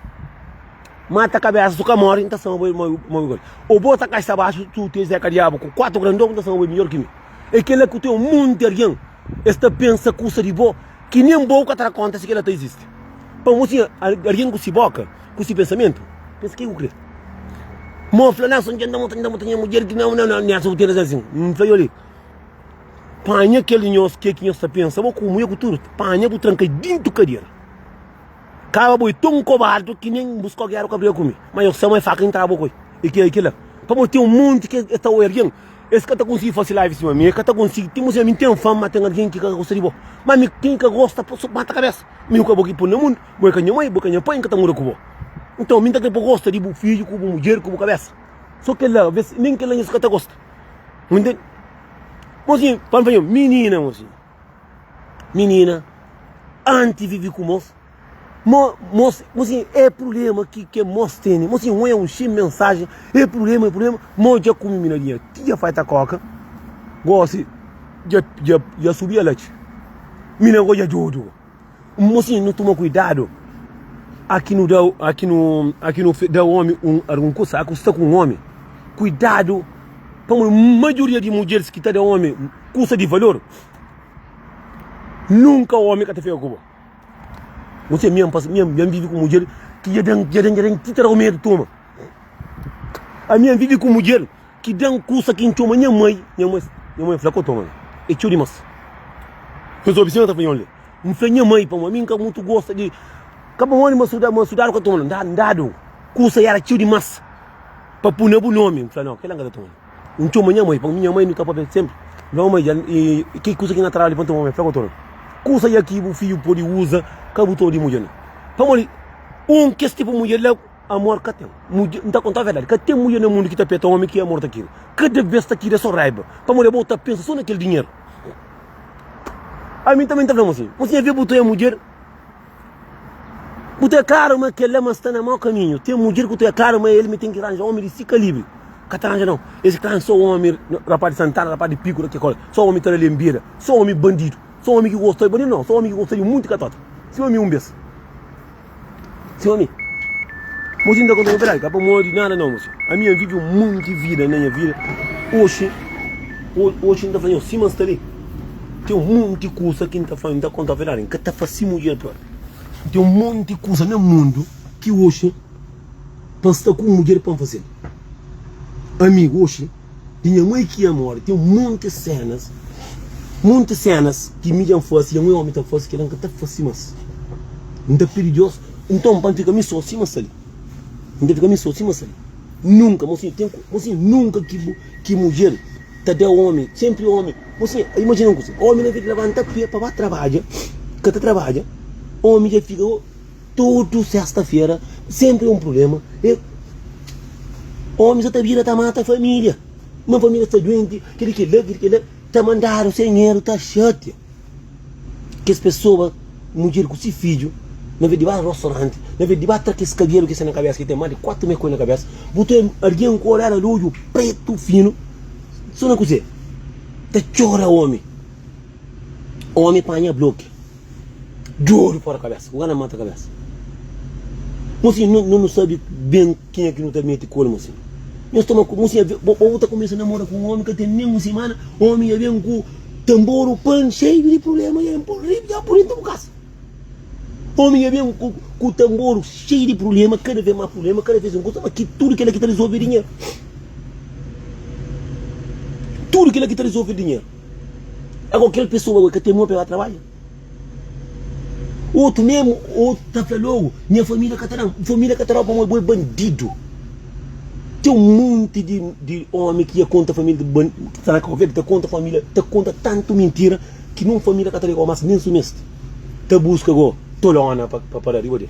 mata kabesa su ka mori, N ta fla ma bo é, ma bo é igual. O bo ta kai sta baxu, su te Zeka Diabu ku 4 grandon, N ta fla ma bo é midjor ki mi. É kela ku ten un monti algen, es ta pensa kusa di bo ki nen bo ka ta da konta si kela ta izisti. Pamodi si algen ku si boka, ku si pensamentu, pensa ke ku kre. Mo fla, Nelson, dja N ta mostra, N ta mostra nha mudjer ki nau, nau, nau, Nelson, bu ten razon sin. N fla, Yoli, panha kel di nhos, ke ki nhos ta pensa, bo ku mudjer ku tudu, panha bu tranka dintu kadera. Kaba bo é ton kobardu ki nen buska géra ka briga ku mi. Ma yo sa ma é faka intra bo koi. E ke kila. Pamodi ten un monti ke es ta oi algen, es ka ta konsigi fasi live sima mi, es ka ta konsigi. Ti mi ten fama, ma ten algen ki ka gosta di bo. Ma mi ken ka gosta, so mata kabesa. Mi ka bo ki pun na mundu, bo é ka nha mai, bo ka nha pai, N ka ta muda ku bo. Nton, mi N ta kre pa gosta di bu fidju ku bu mudjer ku bu kabesa. So kila, aves nen kila nhos ka ta gosta. Bu ntende? Mosinhu, pa N fla nho, minina, mosinhu. Minina, anti vivi ku mos, mo, mos, mosinhu, é prublema ki ke mos tene. Mosinhu, un é un xi mensajen, é prublema, é prublema. Mo dja kumi mina dinheru, ti dja fai ta koka, gosi dja, dja, dja subi alatxi. Mina go dja dodu go. Mosinhu, nu toma kuidadu aki nu da, aki nu, aki nu da omi un algun kusa, aki sta ku un omi. Kuidadu, pamodi maioria di mudjeris ki ta da omi kusa di valor, nunka omi ka ta fika ku bo. Mosinhu, mi N pasa, mi N vivi ku mudjer ki dja dan, dja dan, dja dan ti ta da medu toma. Ami N vivi ku mudjer Ki dan kusa ki N txoma nha mai, nha mai, nha mai fla, Ko toma, é txeu dimas. Nhos obi sima N ta fla nhos li. N fla nha mai pamodi mi N ka mutu gosta di Ka pamodi ma su ma su dadu ka toma N dadu kusa era txeu dimas pa pui na bu nomi N fla nau kila N ka ta toma N txoma nha mai pamodi nha mai nu ta papia senpri N fla mai dja ki kusa ki N na traba li pa N toma mai Fla ka toma Kusa dja ki bu fidju podi uza ka bu toma di mudjer nau Pamodi un kes tipu mudjer la Amor ka ten. Mudjer, N ta kontau verdadi, ka ten mudjer na mundu ki ta peta omi ki amor ta kria. Kada bes ta kria so raiba, pamodi abo ta pensa so na kel dinheru. Ami tanbe N ta fla mosinhu, mosinhu avê bu ta oia mudjer, bu ta oia klaru ma kel-la ma sta na mau kaminhu. Ten mudjer ku ta oia klaru ma el mi ten ki ranja omi di si kalibri. Ka ta ranja nau. Es ki ta ranja so omi rapaz di Santana, rapaz di Piku, da ke kola. So omi ta da lenbida, so omi bandidu, so omi ki gosta, bandidu nau, so omi ki gosta di munti katota. Sima mi un bes. Si omi, Mosi N ta konta un verdadi, ka pamodi nada nau mosi. Ami N vivi un monti vida na nha vida. Oxi, oxi N ta fla nhos, sima N sta li, ten un monti kusa ki N ta fla, N ta konta verdadi, N ka ta fasi mudjer propi. Ten un monti kusa na mundu ki oxi pa N sta ku un mudjer pa N fazel. Amigu, oxi. Di nha mai ki amor ten monti senas Monti senas ki mi dja N fase Dja un omi ta fase kila N ka ta fase mas N ta pidi Dios nton pa N fika mi so sima sta li N ta fika mi so sima sta li Nunka mosinhu ten ku mosinhu nunka ki bu ki mudjer ta da omi Senpri omi mosinhu imajina un kusa Omi na vez di labanta pe pa ba trabadja ka ta trabadja Omi dja fika Tudu sesta-fera senpri un prublema. E omis sa ta bira ta mata familia. Ma familia sta duenti, kili kila, kili kila, ta mandadu sen dinheru, ta xatia. Kes pesoa, mudjer ku si fidju, na vez di ba rostoranti, na vez di ba tra kes kabelu ki sta na kabesa, ki ten mas di 4 mes ku el na kabesa, bu ten algen ku orelha di odju pretu finu, so na kuze? Ta txora omi. Omi panha bloki. Djodu fora kabesa, ku gana mata kabesa. Mosinhu, no no sabi ben kenha ki no ta meti ku el, mosinhu. Nhos toma ku, mosinhu, bo bo ta kumesa namora ku un omi ka ten nen un simana, omi ya ben ku tamboru, pan xeiu di prublema, ya ben riba ya pui dentu bu kasa. Omi ya ben ku ku tamboru xeiu di prublema, kada vez mas prublema, kada vez un kusa, ma ki tudu kila ki ta risolve dinheru. Tudu kila ki ta risolve dinheru. Agora kel pessoa ka ten mon pa el ba trabadja. Otu mesmu, otu ta fla logu, nha família ka ta dan. Família ka ta dau pamodi bo é bandidu. Ten un monti di, di omi ki ya konta família di ban, ki sta na Cabo Verde, ta konta família, ta konta tantu mintira ki nun família ka ta liga-u mas nen su meste. Ta buska go tolona pa, pa da riba del.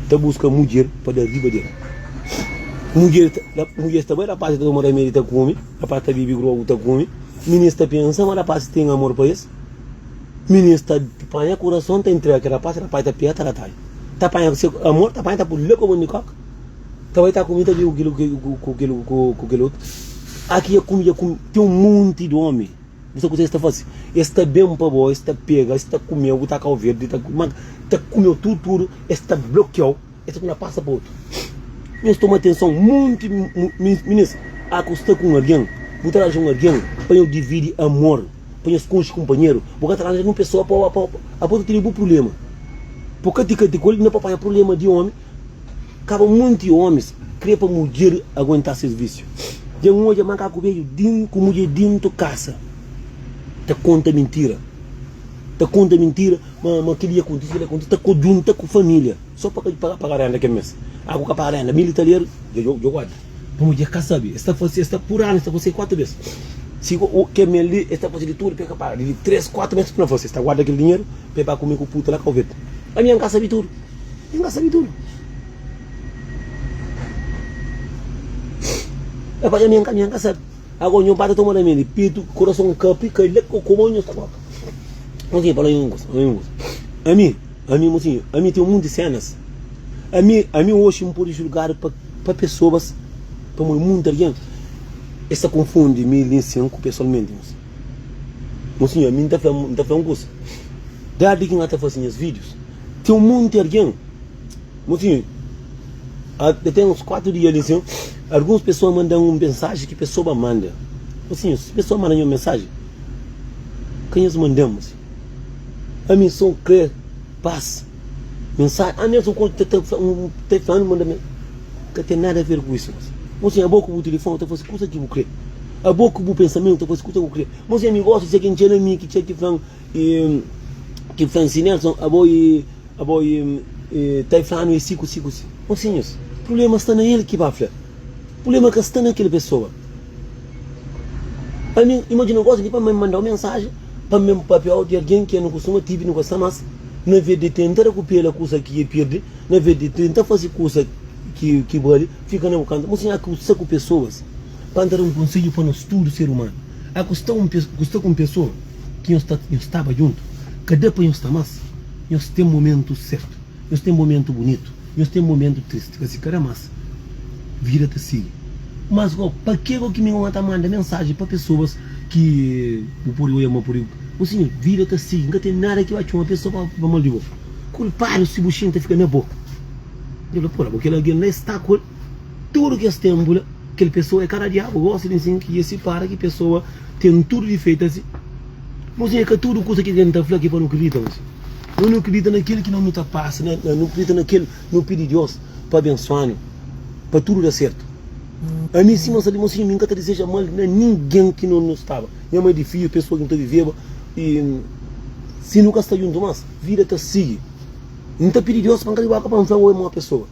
Ta buska mudjer pa da riba del. Mudjer ta, mudjer ta bai, rapaz ta toma ramedi ta kume, rapaz ta bibi grogu ta kume. Minis ta pensa ma rapaz ten amor pa es. Minis ta panha kurason ta intrega kel rapaz, rapaz ta pega ta ratadja. Ta panha se amor, ta panha ta pui la koba di koka. Ta bai ta kume ta bibi ku kel ku kel ku kel otu. Aki ya kume ya kume ten un monti di omi. Bu sabe kuzê es ta fase? Es ta ben pa bo, es ta pega, es ta kumeu, bu ta kau verdi, ta ma ta kumeu tudu tudu, es ta blokiau, es ta torna pasa pa otu. Nhos toma atenson, monti minis a ku sta ku un algen, bu ta ranja un algen pa nhos dividi amor, pa nhos konxe kunpanheru, bu ka ta ranja un pesoa pa pa abo ta tene bu prublema, pa bu ka tika ku el, na pa panha prublema di omi. Kaba monti omis kre pa mudjer aguenta ses visiu. Dja N odja makaku bedju din ku mudjer dintu kasa ta konta mintira, ta konta mintira ma ma kel-li akontise, kel-li akontise, ta djunta ku familia so pa ka paga renda kel mes. Ah ku ka paga renda, mil italianu dja dja guarda. Pa mudjer ka sabe, es ta fase, es ta pur anu es ta fase 4 bes. Si kel mes li es ta fase di tudu pa e ka paga, di 3, 4 mes pa fase, es ta guarda kel dinheru pa e ba kume ku puta la Kau Verdi. Ami N ka sabe tudu. N ka sabe tudu. E fala, mi N ka sabe. Agora nho ba ta toma remedi, petu, kurason kapri, kai la ku kuma nho sta boka. Mosinhu, fala un kusa, un kusa. Ami, ami, mosinhu, ami ten munti senas. Ami, ami oxi N pode julgadu pa, pa pesoas, pamodi munti algen, es ta konfundi mi li nsin ku pesoalmenti, mosinhu. Mosinhu, ami N ta fla, N ta fla un kusa. Dadi ki N ta fasi nhas vídius, Ten un monti algen, mosinhu, ten uns 4 dia li sin, alguns pesoa manda-m un mensaji ki pesoa manda. Mosinhu, si pesoa manda nha un mensaji, ka nhos manda-m, mosinhu. Ami so kre pas. Mensaji, ami so ta ta fla-m manda mensaji. Ka ten nada a ver ku isu, mosinhu. Mosinhu, abo ku bu tilifoni ta fasi kusa ki bu kre. Abo ku bu pensamentu ta fasi kusa ki bu kre. Mosinhu, ami gosi si algen txega na mi ki txega ki fla-m. Ki fla-m si, Nelson, abo i abo i ta fla-nu i si ku si ku si. Mosinhus, prubléma sta na el ki ba fla. Prubléma ka sta na kel pesoa. Ami, imajina gosi li pa N manda-u mensajen pa N ben papia-u di algen ki N kustuma tivi, nu ka sta más, na vez di tenta rakupera kusa ki e pirdi, na vez di tenta fase kusa ki ki bali, fika na bu kantu. Mosinhu, a ku sta ku pesoas pa N ta da un konsedju pa nos tudu ser umanu. A ku sta un ku sta ku un pesoa. ki nhos ta nhos staba djuntu ka da pa nhos sta mas nhos ten momentu sertu nhos ten momentu bunitu nhos ten momentu tristi ka si ka da mas vida ta sigi mas go pa ke go ki mi go ta manda mensaji pa pesoas ki bu pode oia ma pode o sinhor vida ta sigi nka ten nada ki ba txoma pesoa pa mal di bo kulpadu si bu xinta fika na bo Dja fla pora bo kel algen la e sta ku el tudu kes tenpu la kel pesoa e ka da diabu gosi di nsin ki e sipara ki pesoa Ten tudu difeitu asi. Mosinhu é ka tudu kusa ki algen ta fla ki pa nu kridita mosinhu. No nu kridita na kel ki no nu ta pasa, na nu kridita na kel nu pidi Dios pa abensuanu, pa tudu da sertu. Ami sima N sta li mosinhu mi N ka ta diseja mal na ningen ki no nu staba. Nha mai di fidju, pesoa ki nu ta viveba i si nu ka sta djuntu mas, vida ta sigi. N ta pidi Dios pa N ka riba pa N fla oi mau pesoa.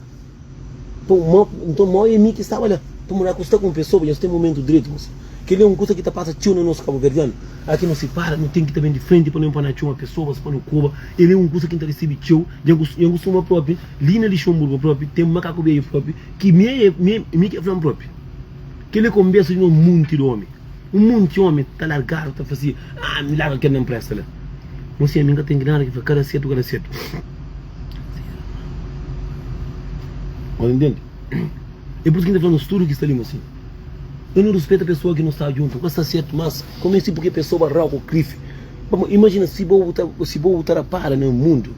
Nton mau é mi ki staba la. Pamodi a ku sta ku un pesoa, nhos ten momentu dretu. Mos. Kel-li é un kusa ki ta pasa txeu na nos kabuverdianu. A ki nu sipara, nu ten ki ta ben di frenti pa nu pa nu atxa uma pesoas pa nu koba. El é un kusa ki N ta resebe txeu. Dja N kustuma propi, li na Lixonburgu propi, ten makaku bedju propi ki mi é mi ki fla-m propi. Kel-li é konbersu di nos munti di omi. Un monti omi ta largadu ta fla si, Ah, mi larga kel na npresta la. Mo si ami N ka ten ki nada ki fla, kada sertu, kada sertu. Ô intende? É pur isu ki N ta fla nos tudu ki sta li, mosinhu, nu nu ruspeta pesoa ki nu sta djuntu, ka sta sertu, mas kome si purke pesoa rau ku krifi. Pamodi imajina si bo bu ta si bo bu ta rapara na mundu,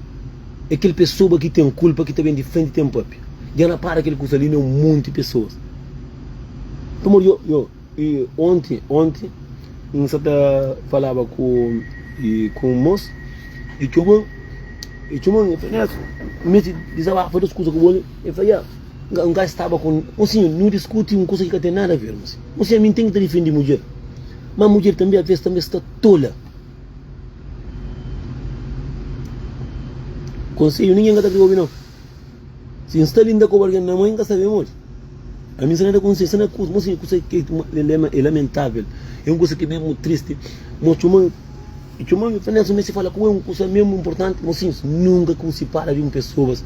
é kel pesoa ki ten kulpa ki ta ben di frenti ten papia. Dja rapara kel kusa li na un monti pesoas. Pamodi yo yo. I onti, onti N sa ta falaba ku i ku un mos, i txoma-m, i txoma-m, i fla, Nelson, N meste dizabafa dus kusa ku bo li. El fla, Ya, N ka staba ku un sinhor, nu diskuti un kusa ki ka ten nada aver, mosi. Mosi, ami N ten ki ta difende mudjer, ma mudjer tanbe aves tanbe sta tola. Konsedju ningen ka ta kre obi nau. Si N sta li N ta koba algen na mai N ka sabe modi. Ami N sta na da konsedju, N sta na kusa, mosi kusa ki é lamentavel, é un kusa ki é mesmu tristi. Mo txoma-m, e txoma-m e fla, Nelson, meste fala ku bo, é un kusa mesmu inportanti. Mosinhus, nunka ki bu sipara di un pesoas,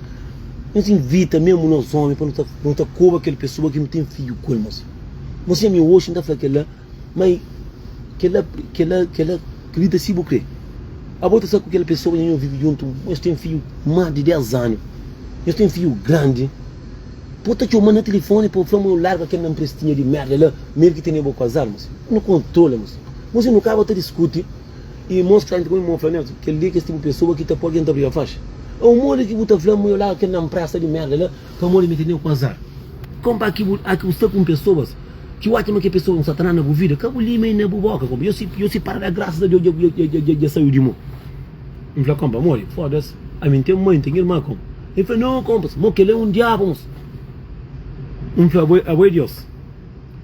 nhos invita mesmu nos omi pa nu ta nu ta koba kel pesoa ki nu ten fidju ku el, mosinhu. Mosinhu, ami oxi N ta fla kel-la. Mai, kela, kela, kela, kridita si bu kre. Abo ta sta ku kel pesoa ki nhos vive djuntu, nhos ten fidju más di 10 anu, nhos ten fidju grandi, bo ta txoma na tilifoni pa bu fla ma eu larga kel nanprestinha di merda la, ma el ki tene bo ku azar, mos. Nu kontrola, mos. Mos, nu kaba ta diskuti i mos ki ta entra ku mi, mo fla, Nelson, kel li é kes tipu pesoa ki ta poi algen ta briga faxi. Ô modi ki bu ta fla ma eu larga kel nanpresta di merda la pamodi mi tene ku azar? Konpa ki bu, a ki bu sta ku un pesoas Ki bu atxa ma ke pesoa un satanas na bu vida, ka bu lima i na bu boka, konpa. Yo si, yo si para da grasas a Deus dja, dja, dja, dja, dja saiu di mo. N fla, konpa, modi? Fodas, ami N ten mai, N ten irma, konpa. El fla, no, konpas, mo kel-la é un diabu, mos. N fla, abo, abo é Deus.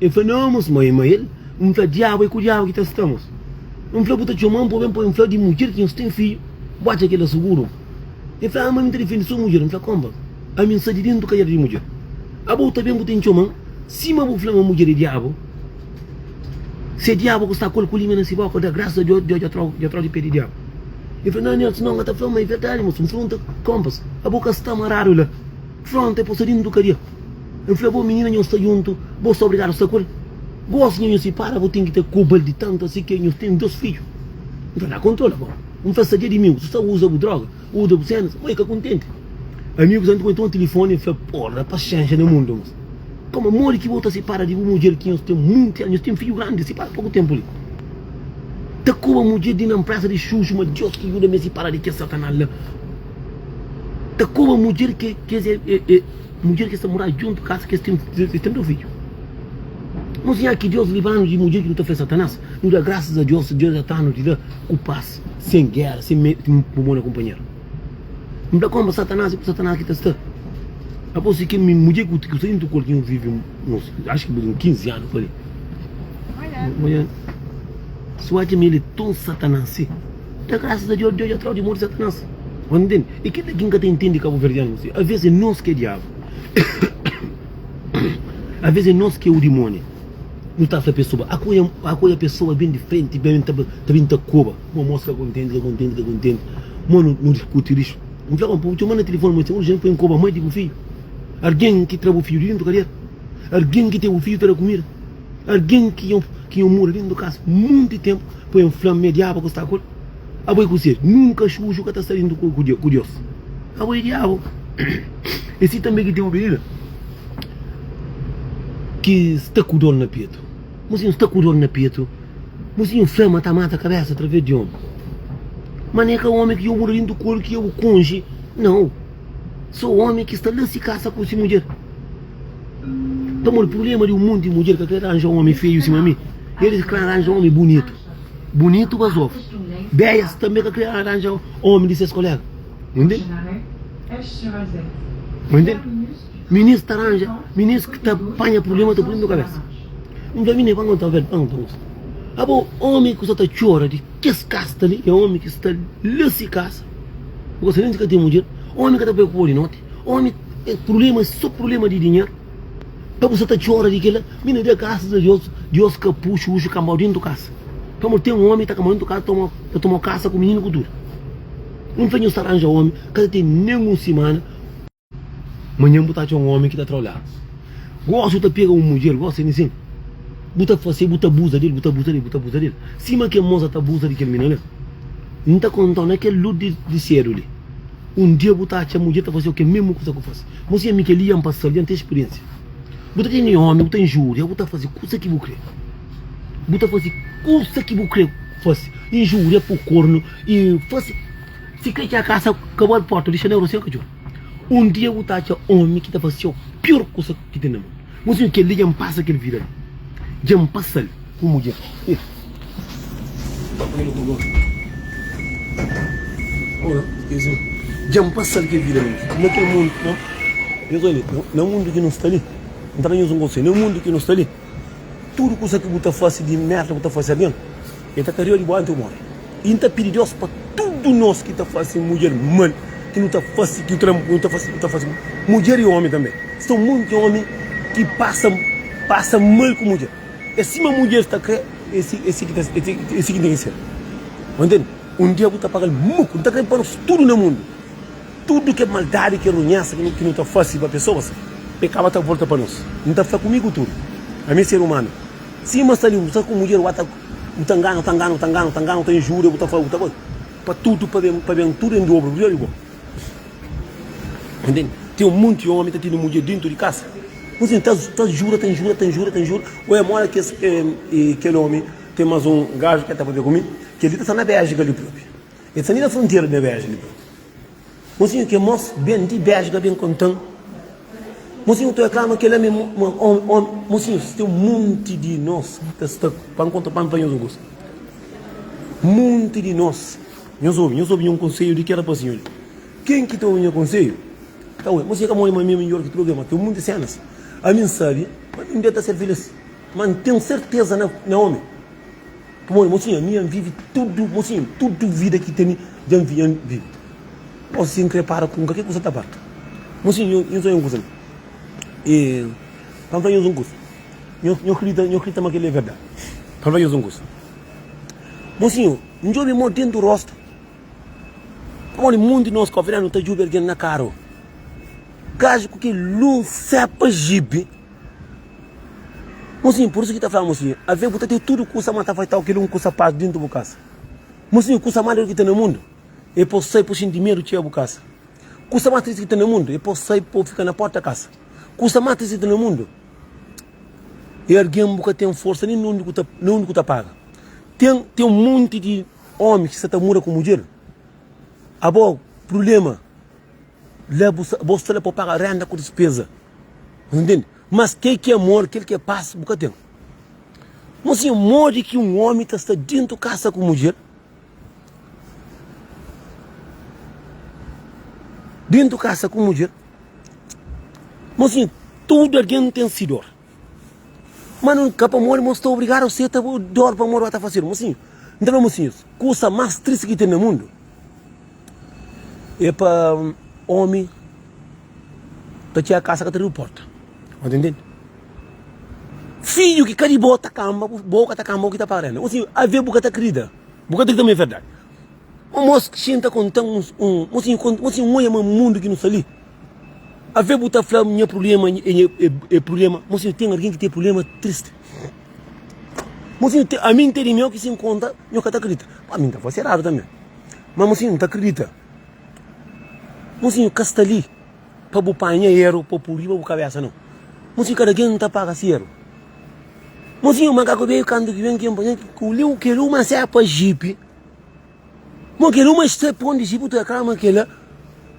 El fla, no, mos, ma, ma el. N fla, diabu é ku diabu ki ta sta, mos. N fla, bu ta txoma-m pa bu ben pa N fla di mudjer ki nhos ten fidju, bu atxa kel-la suguru? El fla, ah, ma mi N ta difende so mudjer. N fla, konpa, ami N sta di dentu kadiera di mudjer. Abo bu ta ben bu ten txoma-m? Sima bu fla ma mudjer é diabu, se é diabu ku sta ku el ku lima na si boka, da grasas a Deus, Deus dja trau dja trau di pe di diabu. El fla, Nau, Nelson, nau, N ka ta fla ma é verdadi, mosu. N fronta konpas, abo ka sta maradu la. Fronta é pa sta dintu kadia. N fla, bo minina, nhos sta djuntu, bo sta obrigadu sta ku el. Gosi nha nhos sipara, bo ten ki ta koba-l di tantu asi ki nhos ten dos fidju. N fla, na kontrola bo. N fla, sta dia dimingu, su sta uza bu droga. Uza bu senas, ma e ka kontenti. Amigus anti ku toma tilifoni e fla, Porra, paxenxa na mundu mos. Koma modi ki bo ta sipara di bu mudjer ki nhos ten munti anu, nhos ten fidju grandi, sipara poku tenpu li. Ta koba mudjer di na npresa di xuxu, ma Dios ki juda mi sipara di kes satanas la. Ta koba mudjer ki kes e, e, e mudjer ki sta mora djuntu kasa ki es ten, es ten do fidju. Nos nha ki Dios libranu di mudjer ki nu ta fla satanas, nu da grasas a Dios, Dios atanu di la ku pas. Sen géra, sen mete bu mon na kunpanheru. N ta konba Satanás i ku Satanás ki ta sta. Apostu si kel mudjer ki ku sta djuntu ku el ki nu vive uns, acho ki uns 15 anu pa li. Mulher, si bu atxa ma el é ton Satanás si. Da grasas a Deus, Deus dja trau di mon di Satanás. Bu ntende? E kel-la ki N ka ta intende kabuverdianu si. Aves é nos ki é diabu. Aves é nos ki é u dimóni. Nu ta fla pesoa, akoia, akoia pesoa ben di frenti, ben ta, ta ben ta koba. Mo mos ka kontenti, ka kontenti, ka kontenti. Mo nu, nu diskuti rixu. N fla, bu txoma na tilifoni, mo si urjenti pa N koba mai di bu fidju. Algen ki tra bu fidju di dentu kadera. Algen ki ten bu fidju ta da kumida. Algen ki nho, ki nho mora dentu kasa monti tenpu, pa nho fla-m ma é diabu ku sta ku el. Abo é kuzê? Nunka xuxu ka ta sta dentu ku, ku Deus. Abo é diabu. É si tanbe ki ten un minina ki sta ku dor na petu. Mosinhu sta ku dor na petu. Mosinhu fla ma ta mata kabesa através di omi. Ma ne ka omi ki yo mora dentu ku el, ki yo konxe. Nau. So omi ki sta la si kasa ku si mudjer. Pamodi prubléma di un monti mudjer ka kre ranja omi feiu sima mi, elis kre ranja omi bunitu. Bunitu bazofu. Beias tanbe ka kre ranja omi di ses kolega. Ntende? Ntende? Minis ta ranja, minis ki ta panha prubléma ta pui na kabesa. N fla, Minina, pa N konta-u verdadi, pa N konta-u un kusa. Abo, omi ku sa ta txora di kes kasta li, é omi ki sta la si kasa, bu ka sabe nen si ka ten mudjer, omi ka ta preokupa-u di noti. Omi é problema so problema di dinheru pa bu sa ta txora di kila mi na da grasas a Deus Deus ka pu xuxu kanbau dentu kasa pamodi ten omi ta kanbau dentu kasa toma ta toma kasa ku mininu ku tudu un fla nhos ta ranja omi ka ta ten nen un simana manhan bu ta atxa un omi ki ta trau ladu gosi bu ta pega un mudjer gosi nisin bu ta fase bu ta abuza del bu ta abuza del bu ta abuza del sima kel mosa ta abuza di kel minina la N ta kontau na kel lus di sedu li. Un dia bu ta atxa mudjer ta faze-u kel mésmu kuza ku faze. Mosinha, mi kel-li dja N pasa-l, dja N ten spiriénsia. Bu ta tene ómi, bu ta injúria, bu ta faze kuza ki bu krê. Bu ta faze kuza ki bu krê faze. Injúria, pô kornu i faze. Si krê txá kasa, ka bu abri pórta, dixa na sen katxor. Un dia bu ta atxa ómi ki ta faze-u piór kuza ki ten na mundu. Mosinha, kel-li dja N pasa kel vida li. Dja N pasa-l ku mudjer. Dja N pasa-l kel vida li. Na kel mundu, nhos obi, na mundu ki nu sta li, N ta da nhos un konsedju, na mundu ki nu sta li, tudu kuza ki bu ta fase di merda bu ta fase algen, el ta kariba di bo antis bu móre. I N ta pidi Deus pa tudu nos ki ta fase mudjer mal, ki nu ta fase, ki nu ta fase, nu ta fase mudjer i omi tanbe. Sta un monti omi ki pasa, pasa mal ku mudjer. É sima mudjer ta kre, é si, é si ki ta, é si ki ten ki ser. Bu ntende? Un dia bu ta paga-l muku. N ta kre pa nos tudu na mundu, tudu ke maldadi, ke runhesa ki nu ta fase pa pesoas, pa e kaba ta volta pa nos. N ta fla ku mi ku tudu, ami é ser umanu. Sima sta li, bu sta ku mudjer, bu ta, bu ta ngana, bu ta ngana, bu ta ngana, bu ta ngana, bu ta injúria, bu ta fla, bu ta pa tudu, pa ben, pa ben tudu en dobru, riba di bo. Entende? Ten un monti omi ta tene mudjer dentu di kasa. Bo sin ta ta jura, ta injura, ta injura, ta injura. Oia mora kes e kel omi ten mas un gaju ke ta papia ku mi, kel li ta sta na Bélgika li propi. El sta li na frontera na Bélgika li propi. Bo sin ke mos ben di Bélgika ben kontan. Bo sin ta reklama kel ami ma omi omi. Bo sin ten un monti di nos ta sta pa nkontra pa nfla nhos un kusa. Monti di nos. Nhos obi, nhos obi nha un konsedju di kel rapasinhu li. Ken ki ta obi nha konsedju, ta obi. Mos ka modi ma mi é midjor ki tudu algen, ma ten munti senas. Ami N sabi ma mi un dia ta ser filis, ma N ten serteza na na omi. Pamodi, mosinhu, ami N vivi tudu, mosinhu, tudu vida ki tene dja N dja N vivi. Gosi si N kre para ku un kalker kusa ta para. Mosinhu, nhos obi un kusa li. E, pa N fla nhos un kusa, nhos nhos kridita, nhos kridita ma kel-li é verdadi. Pa N fla nhos un kusa, mosinhu, N djobe mo dentu rostu. Pamodi munti nos kofri nu ta djobe algen na karu. Gaju ku kel lun sepa jibi. Mosinhu, pur isu ki ta fla mosinhu, ave bu ta ten tudu kusa ma ta faitau kel un kusa pas dentu bu kasa. Mosinhu, kusa ma ki ten na mundu e po sai po sinti medu txega bu kasa. Kusa mas tristi ki ten na mundu e po sai po fika na porta kasa. Kusa mas tristi ki ten na mundu e algen bu ka ten forsa nin undi ku ta, nin undi ku ta paga. Ten ten un monti di omi ki sa ta muda ku mudjer. Abo prublema la bu sa bo sta la pa paga renda ku dispeza. Bu ntende? Mas kel ki amor, kel ki é pas bu ka ten. Mosinhu, modi ki un omi ta sta dentu kasa ku mudjer? Dentu kasa ku mudjer? Mosinhu, tudu algen ten si dor. Ma nu ka pamodi mo sta obrigadu a seta bu dor pamodi ba ta fasedu. Mosinhu. N ta fla mosinhus, kusa más tristi ki ten na mundu é pa omi ta txega kasa ka ta riba porta. Bo ta ntende? Fidju ki ka di bo ta kanba, bo ka ta kanba, bo ki ta paga renda. Mosinhu, ave bu ka ta kridita, bu ka ta kridita ma é verdadi. Un mos ki xinta konta-m un, un, mosinhu konta, mosinhu N oja ma mundu ki nu sta li, ave bu ta fla nha prubléma é nha é prubléma, mosinhu ten algen ki ten prubléma tristi. Mosinhu ten, ami N ten di meu ki si N konta nho ka ta kridita. Ami N ta fase eradu tanbe, ma mosinhu N ta kridita. Mosinhu ka sta li pa bu panha eru pa bu pui riba bu kabesa nau. Mosinhu kada ken ta paga si eru. Mosinhu makaku beju kantu ki ben ken pa ku li kel uma sepa jipi. Ma kel uma sta pon di jipi ta kla ma kela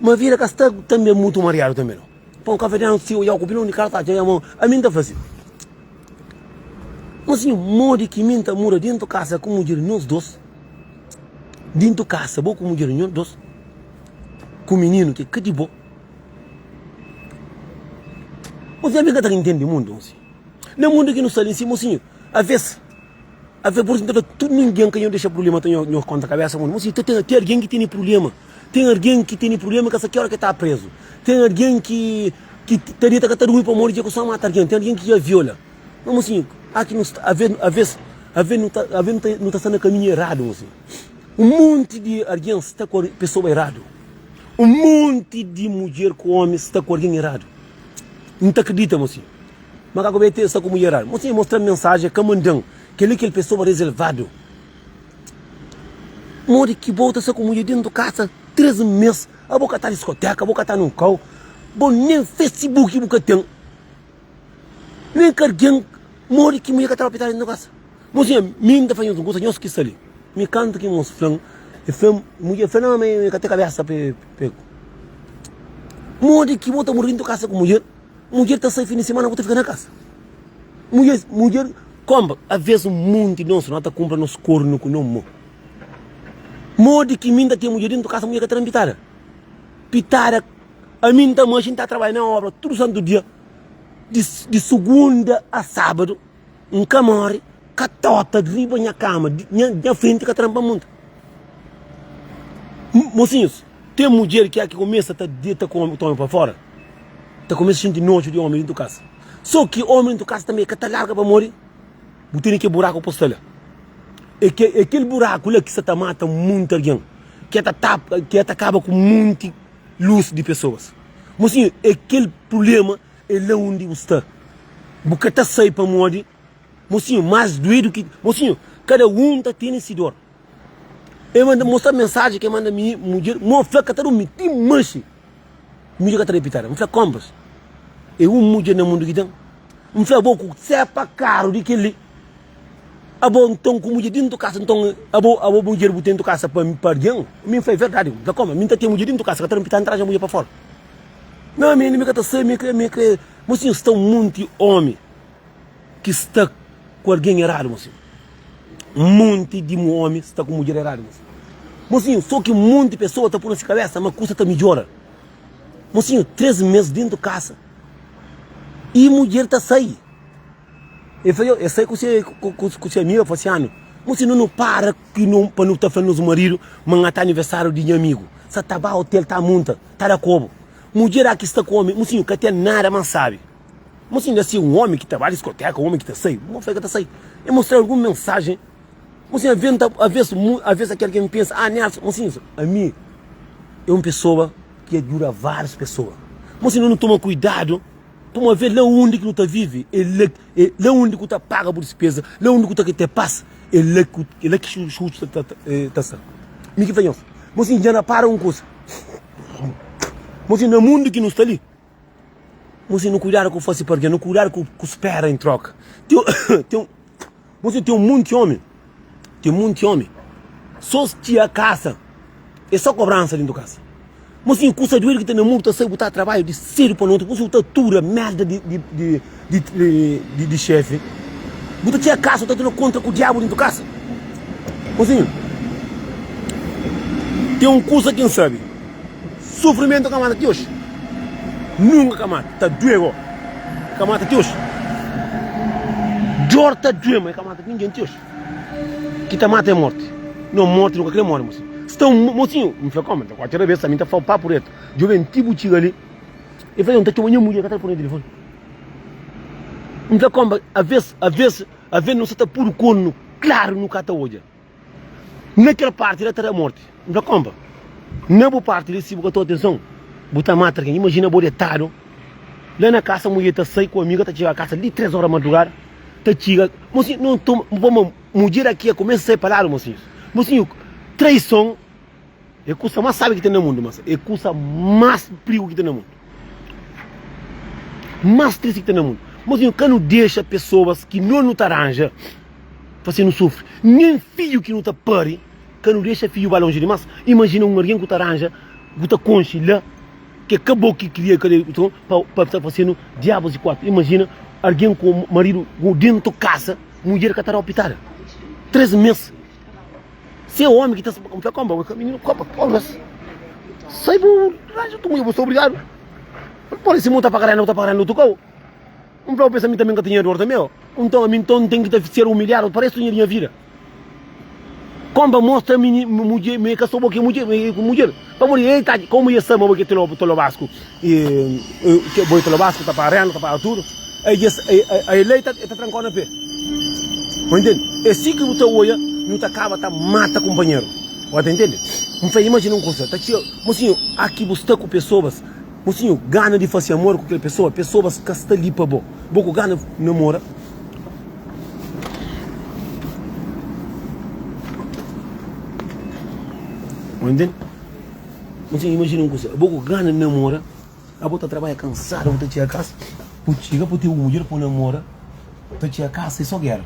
ma vida ka sta tanbe mutu mariadu tanbe nau. Pon kafe di antis si oiau ku pilon di kasa ta atxa ma ami nta fla si. Mosinhu modi ki mi nta muda dentu kasa ku mudjer nos dos dentu kasa bo ku mudjer nos dos ku mininu ki ka di bo. Mosinhu ami ka ta intende mundu mosinhu. Na mundu ki nu sta li si mosinhu aves aves por isu nta fla tudu ningen ka nho dexa prublema ta nho konta kabesa mundu mosinhu ta ten ten algen ki tene prublema ten algen ki tene prublema ka sa ki ora ki ta prezu ten algen ki ki ta dita ka ta durmi pamodi dja ku sa mata algen ten algen ki dja viola ma mosinhu aki nu sta aves aves aves nu ta aves nu ta nu ta sta na kaminhu eradu mosinhu un monti di algen sta ku pesoa eradu un monti di mudjer ku omi sta ku algen eradu N ta kridita mo si makaku bai te sta ku mudjer radu. Mo si mostra mensajen ka mandan keli kel pesoa reservadu. Modi ki bo ta sta ku mudjer dentu kasa 3 mes abo ka ta diskoteka abo ka ta nun kau bo nen facebook bu ka ten nen ka algen modi ki mudjer ka ta ba pitadu dentu kasa. Mo si mi N ta fla nhos un kusa nhos ki sta li mi kantu ki mos flan e flan mudjer fla na ma e ka ten kabesa pa e Modi ki bo ta muri dintu kasa ku mudjer? Mudjer ta sai fin di semana bu ta fika na kasa. Mudjer, mudjer konpa, aves un monti di nos no ta kumpra nos kornu ku no mo. Modi ki mi nta ten mudjer dintu kasa, mudjer ka ta dan pitada. Pitada, ami nta manxi nta trabadja na obra tudu santu dia, di, di sugunda a sabadu. N ka móre, ka tota riba nha kama, nha, nha frenti ka tranpa munta. Mosinhus, ten mudjer ki ki kumesa ta deta ku omi, omi pa fora, ta kumesa xinti noju di omi dintu kasa. So ki omi dintu kasa tanbe ka ta larga pamodi bu tene ke buraku pa sta la. E ke, e kel buraku la ki sa ta mata munti algen, ki ta tapa, ki ta kaba ku munti lus di pesoas. Mosinhu, e kel prublema É la undi bu sta. Bu ka ta sai pamodi mosinhu más duedu ki mosinhu. Kada un ta tene si dor. E manda mostra mensaji ke manda mi mudjer, mo fla ka ta durmi ti manxi. Mudjer ka ta da pitada. N fla kompas, é un mudjer na mundu ki ten. N fla abo ku sepa karu di kel-li. Abo nton ku mudjer dintu kasa nton abo abo mudjer bu ten tu kasa pa pa algen? Mi N fla é verdadi. N fla koma mi N ta ten mudjer dintu kasa ka ta da pitada N traja mudjer pa fora. Não, mi mi ka ta sai, mi kre, mi kre. Mosinhu, sta un monti omi ki sta ku algen eradu, mosinhu. Un monti di omi sta ku mudjer eradu, mosinhu. Mosinhu, so ki monti pesoa ta pui na se kabesa ma kusa ta midjora. Mosinhu, 3 mes dentu kasa i mudjer ta sai. El fla, el sai ku se, ku, ku, ku se amiga, fla si, Anu, mosinhu, nu para ki nu, pa nu ta fla nos maridu ma N ta aniversáriu di nha amigu. Sa ta ba otel, ta munta. Ta da kobu. Mudjer aki sta ku omi. Mosinhu ka ten nada mas sabi. Mosinhu da si un omi ki ta ba diskoteka, un omi ki ta sai. Mo fla ka ta sai. E mostra algun mensajen. Mosinhu aventa, aves, aves akel ki pensa, ah Nelson, mosinhu, ami é un pesoa ki ajuda várius pesoa. Mosinhu nu toma kuidadu. Pamo aves la undi ki nu ta vive, é la, é la undi ku ta paga bu dispeza, la undi ku ta ten pas, é la ku, é la ki xuxu ta, ta, ta sta. Mi ki fla nhos, mosinhu dja rapara un kusa. Mosinhu na mundu ki nu sta li, mosinhu nu kuidadu ku fasi pa algen, nu kuidadu ku, ku spera en troka. Ten, ten, mosinhu ten un monti omi, ten monti omi, so txia kasa. É só kobransa dentu kasa. Mosinhu kusa duedu ki ta na mundu ta sai bu ta trabadju di sedu pa noti mosinhu ta tura merda di di di di di di xefi bu ta txega kasa bu ta toma kontra ku diabu dentu kasa mosinhu ten un kusa ki N sabi sufrimentu ka mata ti oxi nunka ka mata ta due go ka mata ti oxi dor ta due ma ka mata ningen ti oxi. Ki ta mata é morti. No morti nu ka kre mori mosinhu. Sta un mosinhu, N fla koma, N ta kuatxa rabesa, mi ta fla-u papu retu. Djobe N ti bu txiga li. El fla, N ta txoma nha mudjer, ka ta responde telefoni. N fla koma, aves, aves, aves nu sa ta pudu kornu klaru nu ka ta odja. Na kel parti la ta da morti. N fla, Konpa, na bu parti li, si bu ka toma atenson, bu ta mata algen. Imajina bo detadu la na kasa, mudjer ta sai ku amiga, ta txiga kasa li 3 ora madrugada, ta txiga, mosinhu, no toma, pamodi mudjer aki kumesa sai pa ladu, mosinhus. Mosinhu, traison é kusa más sábi ki ten na mundu, mas é kusa más prigu ki ten na mundu. Más tristi ki ten na mundu. Mosinhu, ka nu dexa pesoas ki no nu ta ranja fase-nu sufri. Nen fidju ki nu ta pari, ka nu dexa fidju ba lonji dimás. Imajina un algen ku ta ranja, ku ta konxe la, ke ka bo ki kria, ka pa, pa ta fase-nu diabus di kuatu. Imajina algen ku maridu ku dentu kasa, mudjer ka ta da-u pitada. 3 mes. Se é omi ki ta N fla konba, mininu konba, pobres. Sai bu ranja otu mudjer, bu sta obrigadu. Pode si mu ta paga renda, bu ta paga renda otu kau. N fla, bu pensa mi tanbe N ka tinha dor tanbe? Nton ami nton N ten ki ta ser umilhadu pa restu di nha vida? Konba mostra mini mudjer ma e ka so bo ki é mudjer, ma e ku mudjer. Pamodi e ta komu e sa ma bo ki é tolobasku e bo é tolobasku ta paga renda, ta paga tudu, ai dja ai lei ta e ta trankau na pe. Bu ntende? É si ki bu ta oia nu ta kaba ta mata kunpanheru. Bu ta ntende? N fla, imajina un kusa, ta txiga, mosinhu, aki bu sta ku pesoas. Mosinhu, gana di fase amor ku kel pesoa, pesoas ka sta li pa bo. Bo ku gana namora. Bo ntende? Mosinhu, imajina un kusa, bo ku gana namora, abo ta trabadja kansadu, bo ta txiga kasa, bu txiga bu ten un mudjer pa namora, ta txiga kasa i so gera.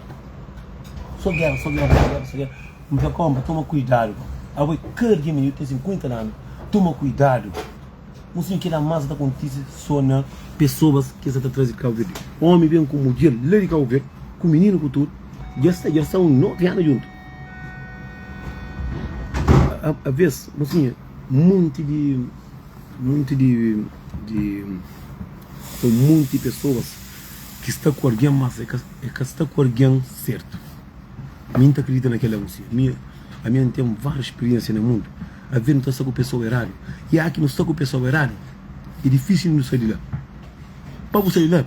So gera, so gera, so gera, so gera. N fla, konpa, toma kuidadu. Abo é kada dia mininu, ten 50 anu, toma kuidadu. Un sin kila mas ta kontise so na pesoas ki sa ta traze di Kabu Verdi. Omi ben ku mudjer la di Kabu Verdi, ku mininu ku tudu, dja sta dja sta un 9 anu djuntu. A ves, mosinha, monti di monti di di un monti pesoas ki sta ku algen mas e ka e ka sta ku algen sertu. Mi N ta kridita na kila, mosinha. Mi ami N ten várius spiriensia na mundu. Aves nu ta sta ku pesoa eradu. I aki nu sta ku pesoa eradu, é difísil nu sai di la. Pa bu sai di la,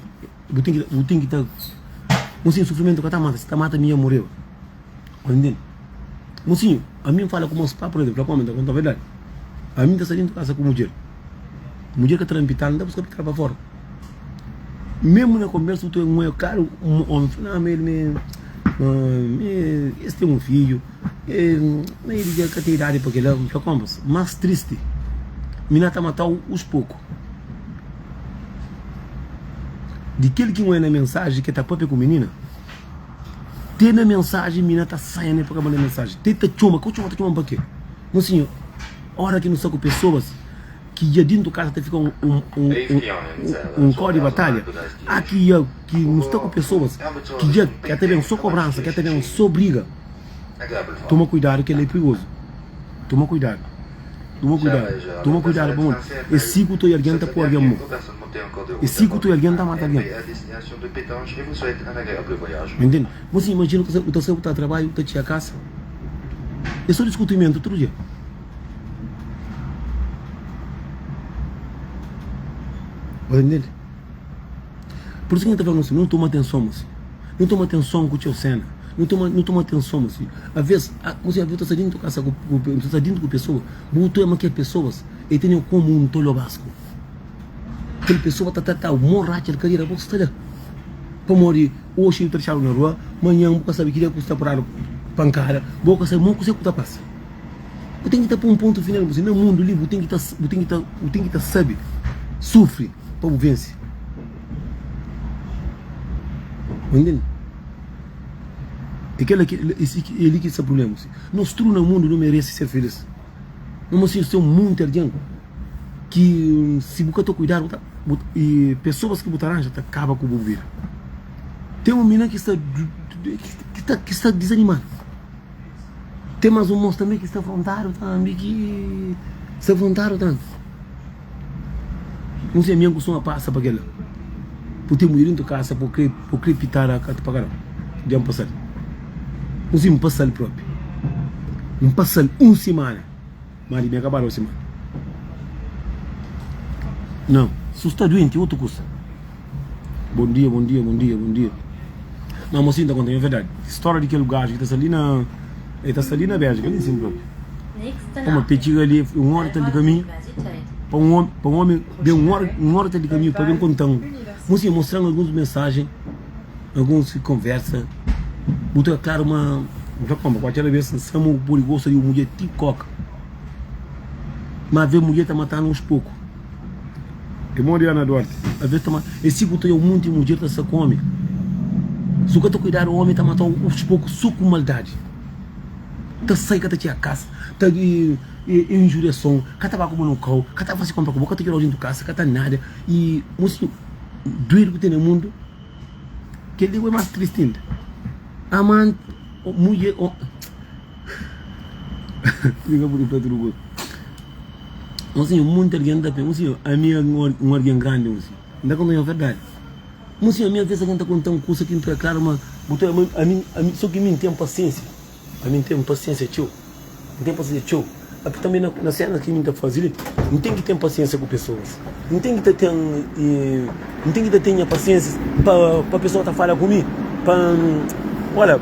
bu ten ki bu ten ki ta Mosinhu, sufrimentu ka ta mata, si ta mata mi nha moreba. Bu ntende? Mosinhu, ami N fala ku mos pa, pur izemplu, fla ku omi, N ta konta verdadi. Ami N ta sta dentu kasa ku mudjer. Mudjer ka ta da-m pitada, N ta buska pitada pa fora. Mesmu na konbersa, bu ta obi un klaru, un omi fla, ma el me, ma es ten un fidju. Ma el dja ka ten idadi pa kila. N fla, Konpas, mas tristi, mi na ta matau us poku. Di kel ki N oia na mensaji ke ta papia ku minina, te na mensaji mi na ta saia ne pa ka manda mensaji. Te ta txoma, ka txoma, ta txoma pa ke? No sinhor, ora ki nu sta ku pesoas ki dja dintu kasa ta fika un, un, un, un, un kó di batalha, aki ya ki nu sta ku pesoas ki dja ka ta ben so kobransa, ka ta ben so briga. Toma kuidadu kel-la é prigozu. Toma kuidadu. Toma kuidadu. Toma kuidadu pamodi é si ku toi algen ta poi algen mo. É si ku toi algen ta mata algen. Entende? Bo si imajina bu ta sai bu ta trabadju bu ta txiga kasa é so diskutimentu tudu dia. Bo ta entende? Pur isu ki N ta fla nos, nu toma atenson mosi. Nu toma atenson ku txeu sena. Nu toma, nu toma atenson mosi. Aves, mosi, bu ta sta dintu kasa ku, ku, bu ta sta dintu ku pesoa, bu toma kel pesoas, e tene komu un tolobasku. Kel pesoa ta tratau mo ratxa di kadera, bo sta la. Pamodi oxi bu ta dixadu na rua, manhan bu ka sabi ki dia ku sta paradu pankada, bo ka sabi mo kuse ku ta pasa. Bu ten ki ta poi un pontu final, mosi, na mundu li bu ten ki ta, bu ten ki ta, bu ten ki ta sabi sufri pa bu vense. Bu ntende? É kela ki, é li ki sta problema. Nos tudu na mundu nu merese ser felis. Ma mosinhus ten munti algen ki si bu ka ta kuidadu bu ta, bu, i pesoas ki bu ta ranja ta kaba ku bu vida. Ten un mina ki sta, ki sta, ki sta dizanimadu. Ten mas un mos tanbe ki sta afrontadu tambi ki sta afrontadu tambi. Un se mi kustuma pasa pa kila. Bu ten mudjer dintu kasa bu kre bu kre pitada ka ta paga nau. Dja N pasal. N si N pasa-l propi. N pasa-l un simana. Ma di mi akabadu un simana. Não, su sta duenti otu kusa. Bom dia, bom dia, bom dia, bom dia. Não, mocinho ta conta nha verdade. História di kel gajo ki ta sta li na el ta sta li na Bélgica, li sim propi. Pamodi pe txiga li un hora tal di kaminhu pa un homi, pa un homi ben un hora, un hora tal di kaminhu pa ben kontan. Mocinho mostran alguns mensagem. Alguns konversa bu ta klaru ma bu ta konpa ku atxa bes nsa ma bu pode gosta di un mudjer ti koka ma aves mudjer ta matanu uns poku é modi Ana Duarte aves ta mata é si ku ta oia un monti mudjer ta sta ku omi su ka ta kuidadu omi ta matau uns poku so ku maldadi ta sai ka ta txega kasa ta injuriason ka ta ba ku bo no kau ka ta fasi konpra ku bo ka ta djudau dentu kasa ka ta nada i mosinhu duedu ku ten na mundu. Kel li é más tristi inda. Amanti, mudjer, o Mi ka pudi fla tudu kuza. Mosinhu, munti algen ta pensa, mosinhu, ami é un algen grandi, mosinhu. N ta konta nhos verdadi. Mosinhu, ami alves algen ta konta-m kusa ki N ta klaru ma bu ta, ami, ami, so ki mi N ten pasiensia. Ami N ten pasiensia txeu. N ten pasiensia txeu. Api tanbe na na senas ki mi N ta faze li, N ten ki ten pasiensia ku pesoas. N ten ki ta ten N ten ki ta ten nha pasiensia pa pa pesoa ta fala ku mi, pa N ola,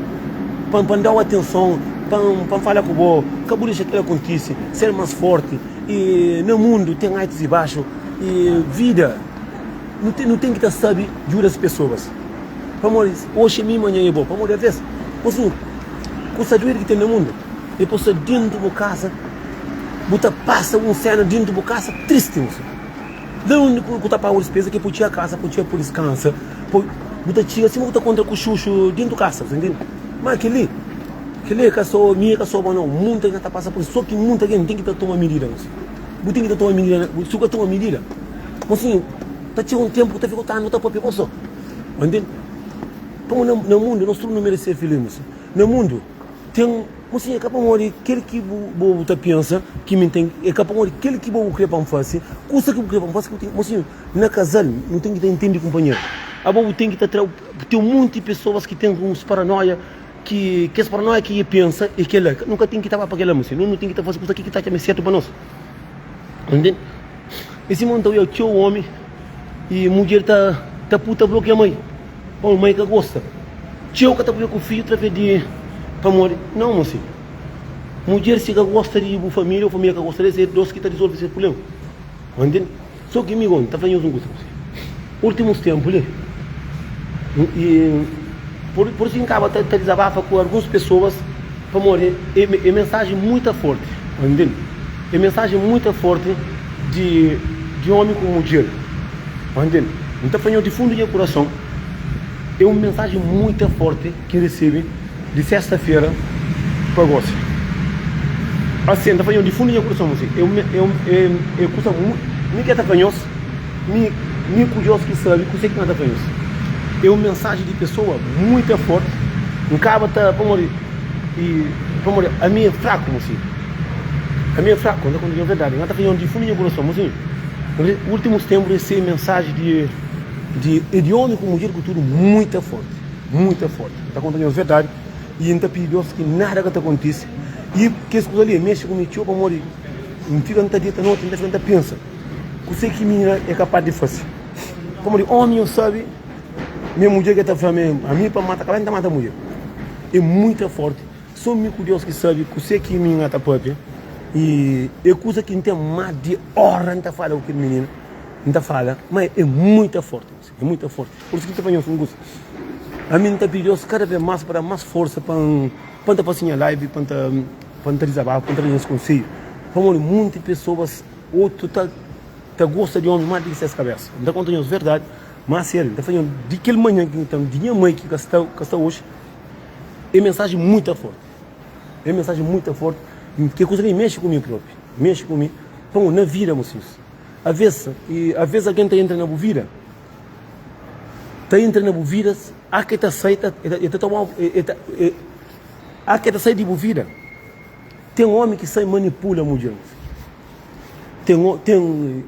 pa pa N da-u atenson, pa N pa N fala ku bo, ka bu dexa kila kontise, ser mas forti. I na mundu ten altus i baxu, i vida nu ten nu ten ki ta sabe djuda es pesoas. Pamodi oxi é mi, manhan é bo. Pamodi aves, mosinhu, kusa duedu ki ten na mundu. E po sta dentu bu kasa, bu ta pasa un sena dentu bu kasa tristi mosi. La undi ku ta paga dispeza ke po txiga kasa, po txiga po diskansa, po bu ta txiga sima bu ta kontra ku xuxu dentu kasa, bu ta ntende? Ma keli, keli e ka so mi, e ka so bo nau, munta algen ta pasa pur isu, so ki munta algen ten ki ta toma midida mosi. Bu ten ki ta toma midida, si bu ka toma midida, mosinhu, ta txiga un tempu ku ta fika ku ta anda ku ta papia bo so, bu ntende? Pamo na mundu nos tudu nu merese ser filis mosi. Na mundu. Ten Mosinha, é ka pamodi kel ki bu bu ta pensa ki mi ten, é ka pamodi kel ki bo bu kre pa N fase, kusa ki bu kre pa N fase ki bu ten. Mosinhu, na kazal nu ten ki ta intende kunpanheru. Abo bu ten ki ta tra, ten un monti pesoas ki ten uns paranoia ki kes paranoia ki e pensa é kela. Nu ka ten ki ta ba pa kela, mosinhu. Nu ten ki ta fase kusa ki ki ta atxa ma é sertu pa nos. Ntende? É sima nu ta oja txeu omi i mudjer ta ta puta blokia mai. Pamodi mai ka gosta. Txeu ka ta pabia ku fidju através di pamodi nau mo si. Mudjer si ka gosta di bu familia ou familia ka gosta des é dos ki ta disolve ses prublema. Bo ntende? So ki mi go N ta fla nhos un kusa ku si. Ultimus tempu li i pur pur isu ki N kaba ta ta dizabafa ku alguns pesoas pamodi é é mensajen muita forti. Bo ntende? É mensajen muita forti di di omi ku mudjer. Bo ntende? N ta fla nhos di fundu di nha kurason, é un mensajen muita forti ki N resebe di sesta-fera pa gosi. Asin, N ta fla nhos di fundu di nha kurason, mosi, é un é un é kusa mu mi ke ta fla nhos, mi mi ku Deus ki sabe kuse ki N ta fla nhos. É un mensajen di pesoa muita forti, N kaba ta pamodi i pamodi ami é fraku, mosi, ami é fraku, N ta konta nhos verdadi, N ta fla nhos di fundu di nha kurason, mosi. Últimus ténpu resebe mensaji di di é di ómi ku mudjer ku tudu muita fórti, muita fórti. N ta konta nhos verdadi i N ta pidi Deus ki nada ka ta kontise. I kes kuza li mexe ku mi txeu pamodi N fika N ta deta noti N ta fika N ta pensa kuzê ki minina é kapaz di fase. Pamodi ómi nhos sabe ma é mudjer ki ta fla ma ami pa mata kabésa N ta mata mudjer. É muita fórti. So mi ku Deus ki sabe kuse ki mi N ta papia i e kusa ki N ten mas di ora N ta fala ku kel minina N ta fala ma e muita forti e muita forti pur isu ki N ta fla nhos un kusa ami N ta pidi Deus kada vez mas pa da mas forsa pa N pa N ta fasi nha live pa N ta pa N ta dizabafa pa N ta da nhos konsedju pamodi munti pesoas otu ta ta gosta di omi mas di ki ses kabesa N ta konta nhos verdadi ma sériu N ta fla nhos di kel manhan ki N ta di nha mai ki ka sta ka sta oxi. É mensagem muita forte. É mensagem muita forte. Que kusa li mexe ku mi propi. Mexe ku mi. Pamo na vida, mocinhos. A vez, e a vez alguém ta entra na bu vida. Ta entra na bu vida, há que ta sai, ta, e ta toma, e ta, e, há que ta sai di bu vida. Tem homem que sai manipula mulher. Tem, tem,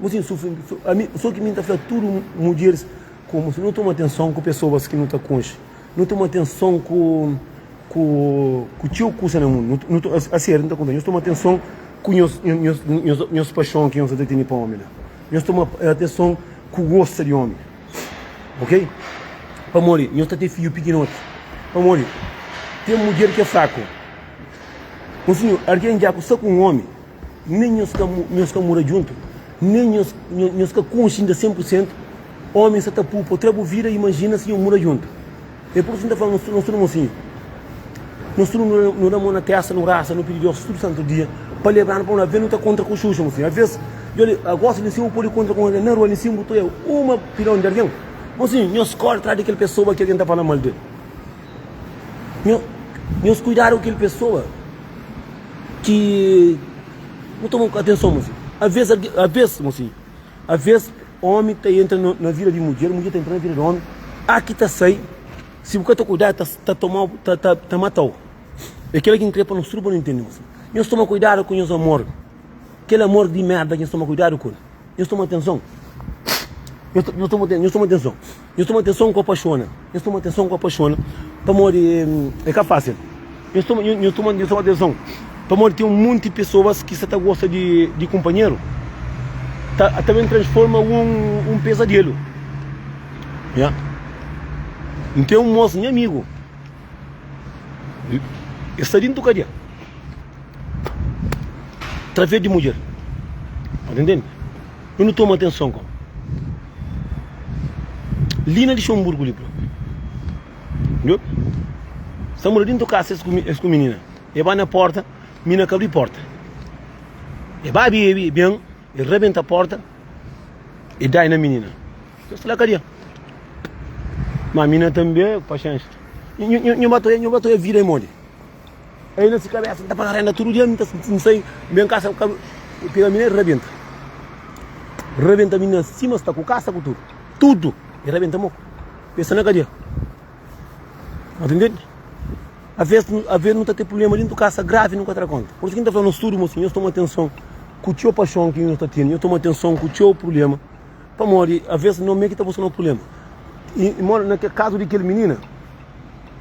mocinho, sufri, a mim, só que mim ta fla tudo mulheres como se não toma atenção com pessoas que não ta conche. Nu toma atenson ku. ku ku txeu kusa na mundu. Nu ta aseri, nu ta konta, nhos toma atenson ku nhos nhos nhos nhos paxon ki nhos ta tene pa omi la. Nhos toma atenson ku gosta di omi, ok? Pamodi nhos ta ten fidju pikinoti. Pamodi ten mudjer ki é fraku. Mosinhu, algen dja ku sta ku un omi, nen nhos ka nhos ka mora djuntu, nen nhos nhos ka konxe inda 100%, omi sta ta pupa tra bu vida, imajina si nhos mora djuntu. É pur isu ki N ta fla nos nos tudu mosinhu, nos tudu nu da mon na testa, nu rasa, nu pidi Deus tudu santu dia pa lebra-nu pa un aves nu ta kontra ku xuxa mosinhu. Aves, djobe, agosi li sin bu pode kontra ku un algen na rua li sin bu ta oja uma pilon di algen. Mosinhu, nhos kore tras di kel pesoa ki algen ta fala mal di el. Nho, nhos kuidadu ku kel pesoa ki nu toma atenson mosinhu. Aves, aves mosinhu, aves Omi ta entra na vida di mudjer, mudjer ta entra na vida di omi, a ki ta sai, si bu ka ta kuidadu ta ta tomau, ta ta ta matau. É kila ki N kre pa nos tudu pa nu intende mosi. Nhos toma kuidadu ku nhos amor, kel amor di merda nhos toma kuidadu ku el, nhos toma atenson, nhos toma nhos toma atenson, nhos toma atenson ku apaixona, nhos toma atenson ku apaixona, pamodi é ka fásil. Nhos toma nhos toma nhos toma atenson pamodi ten un monti pesoas ki sa ta gosta di di kunpanheru ta ta ben transforma un un pezadelu nha N ten un mos nha amigu el sta dintu kadia traves di mudjer ta ntende Nu nu toma atenson ko li na Lixonburgu li propi. Djobe. Sta mora dintu kasa es ku es ku minina. E ba na porta, minina ka abri porta. E ba bebe, e ben, e rebenta porta, e dai na minina. Dja sta la kadia. Ma minina tanbe, paxénxa. Nho ba ta oia, nho ba ta oia vida é modi. Ei na si kabesa, N ta paga renda tudu dia, N ta N sai, N ben kasa, ka pega minina e rebenta. Rebenta minina sima sta ku kasa ku tudu. Tudu! E rebenta mo. Pensa na kadia. Ba ta ntende? Aves, aves nu ta ten prublema dintu kasa gravi nu ka tra konta. Pur isu ki N ta fla nos tudu, mosinhu, nhos toma atenson ku txeu paxon ki nhos ta tene, nhos toma atenson ku txeu prublema, pamodi aves no me ki ta buska no prublema. I, i na kel kazu di kel minina,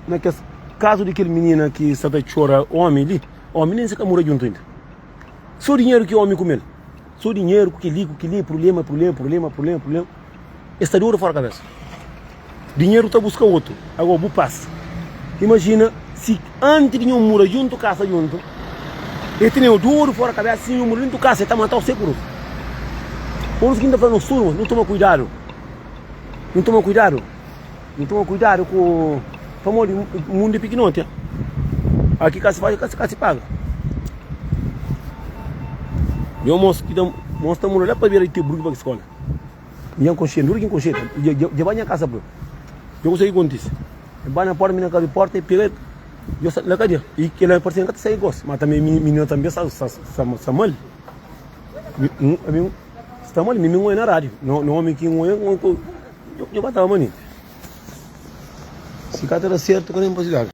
na kes kazu di kel minina ki sta ta txora omi li, omi nen si ka mora djuntu inda. So dinheru ki omi kumel. So dinheru ku keli, ku keli, prublema, prublema, prublema, prublema, prublema. Es sta dodu fora kabesa. Dinheru ta buska otu. Agora bu pasa. Imajina si anti di nho mura djuntu kasa djuntu, e teneu dodu fora kabesa, si nho mura djuntu kasa e ta matau seguru. Por isu ki N ta fla nos tudu, nu toma kuidadu. Nu toma kuidadu. Nu toma kuidadu ku pamodi mundu é pikinoti. Aki ka si fasi, ka si paga. Nho mos ki ta mos ta mura la pa bera di Tebrug pa ki skola. Nha konxe, dura ki N konxe, dja ba nha kasa propi. Dja kusa ki kontise. E ba na porta, mi na ka abri porta, e pega, dja sta la kadia. I kila parse N ka ta sai gosi, ma tanbe minina tanbe sta sta mal. Mi sta mal, mi mi N oia na radiu, no omi ki N oia, dja ba taba manenti. Si ka ta da sertu, ka ten posibilidadi.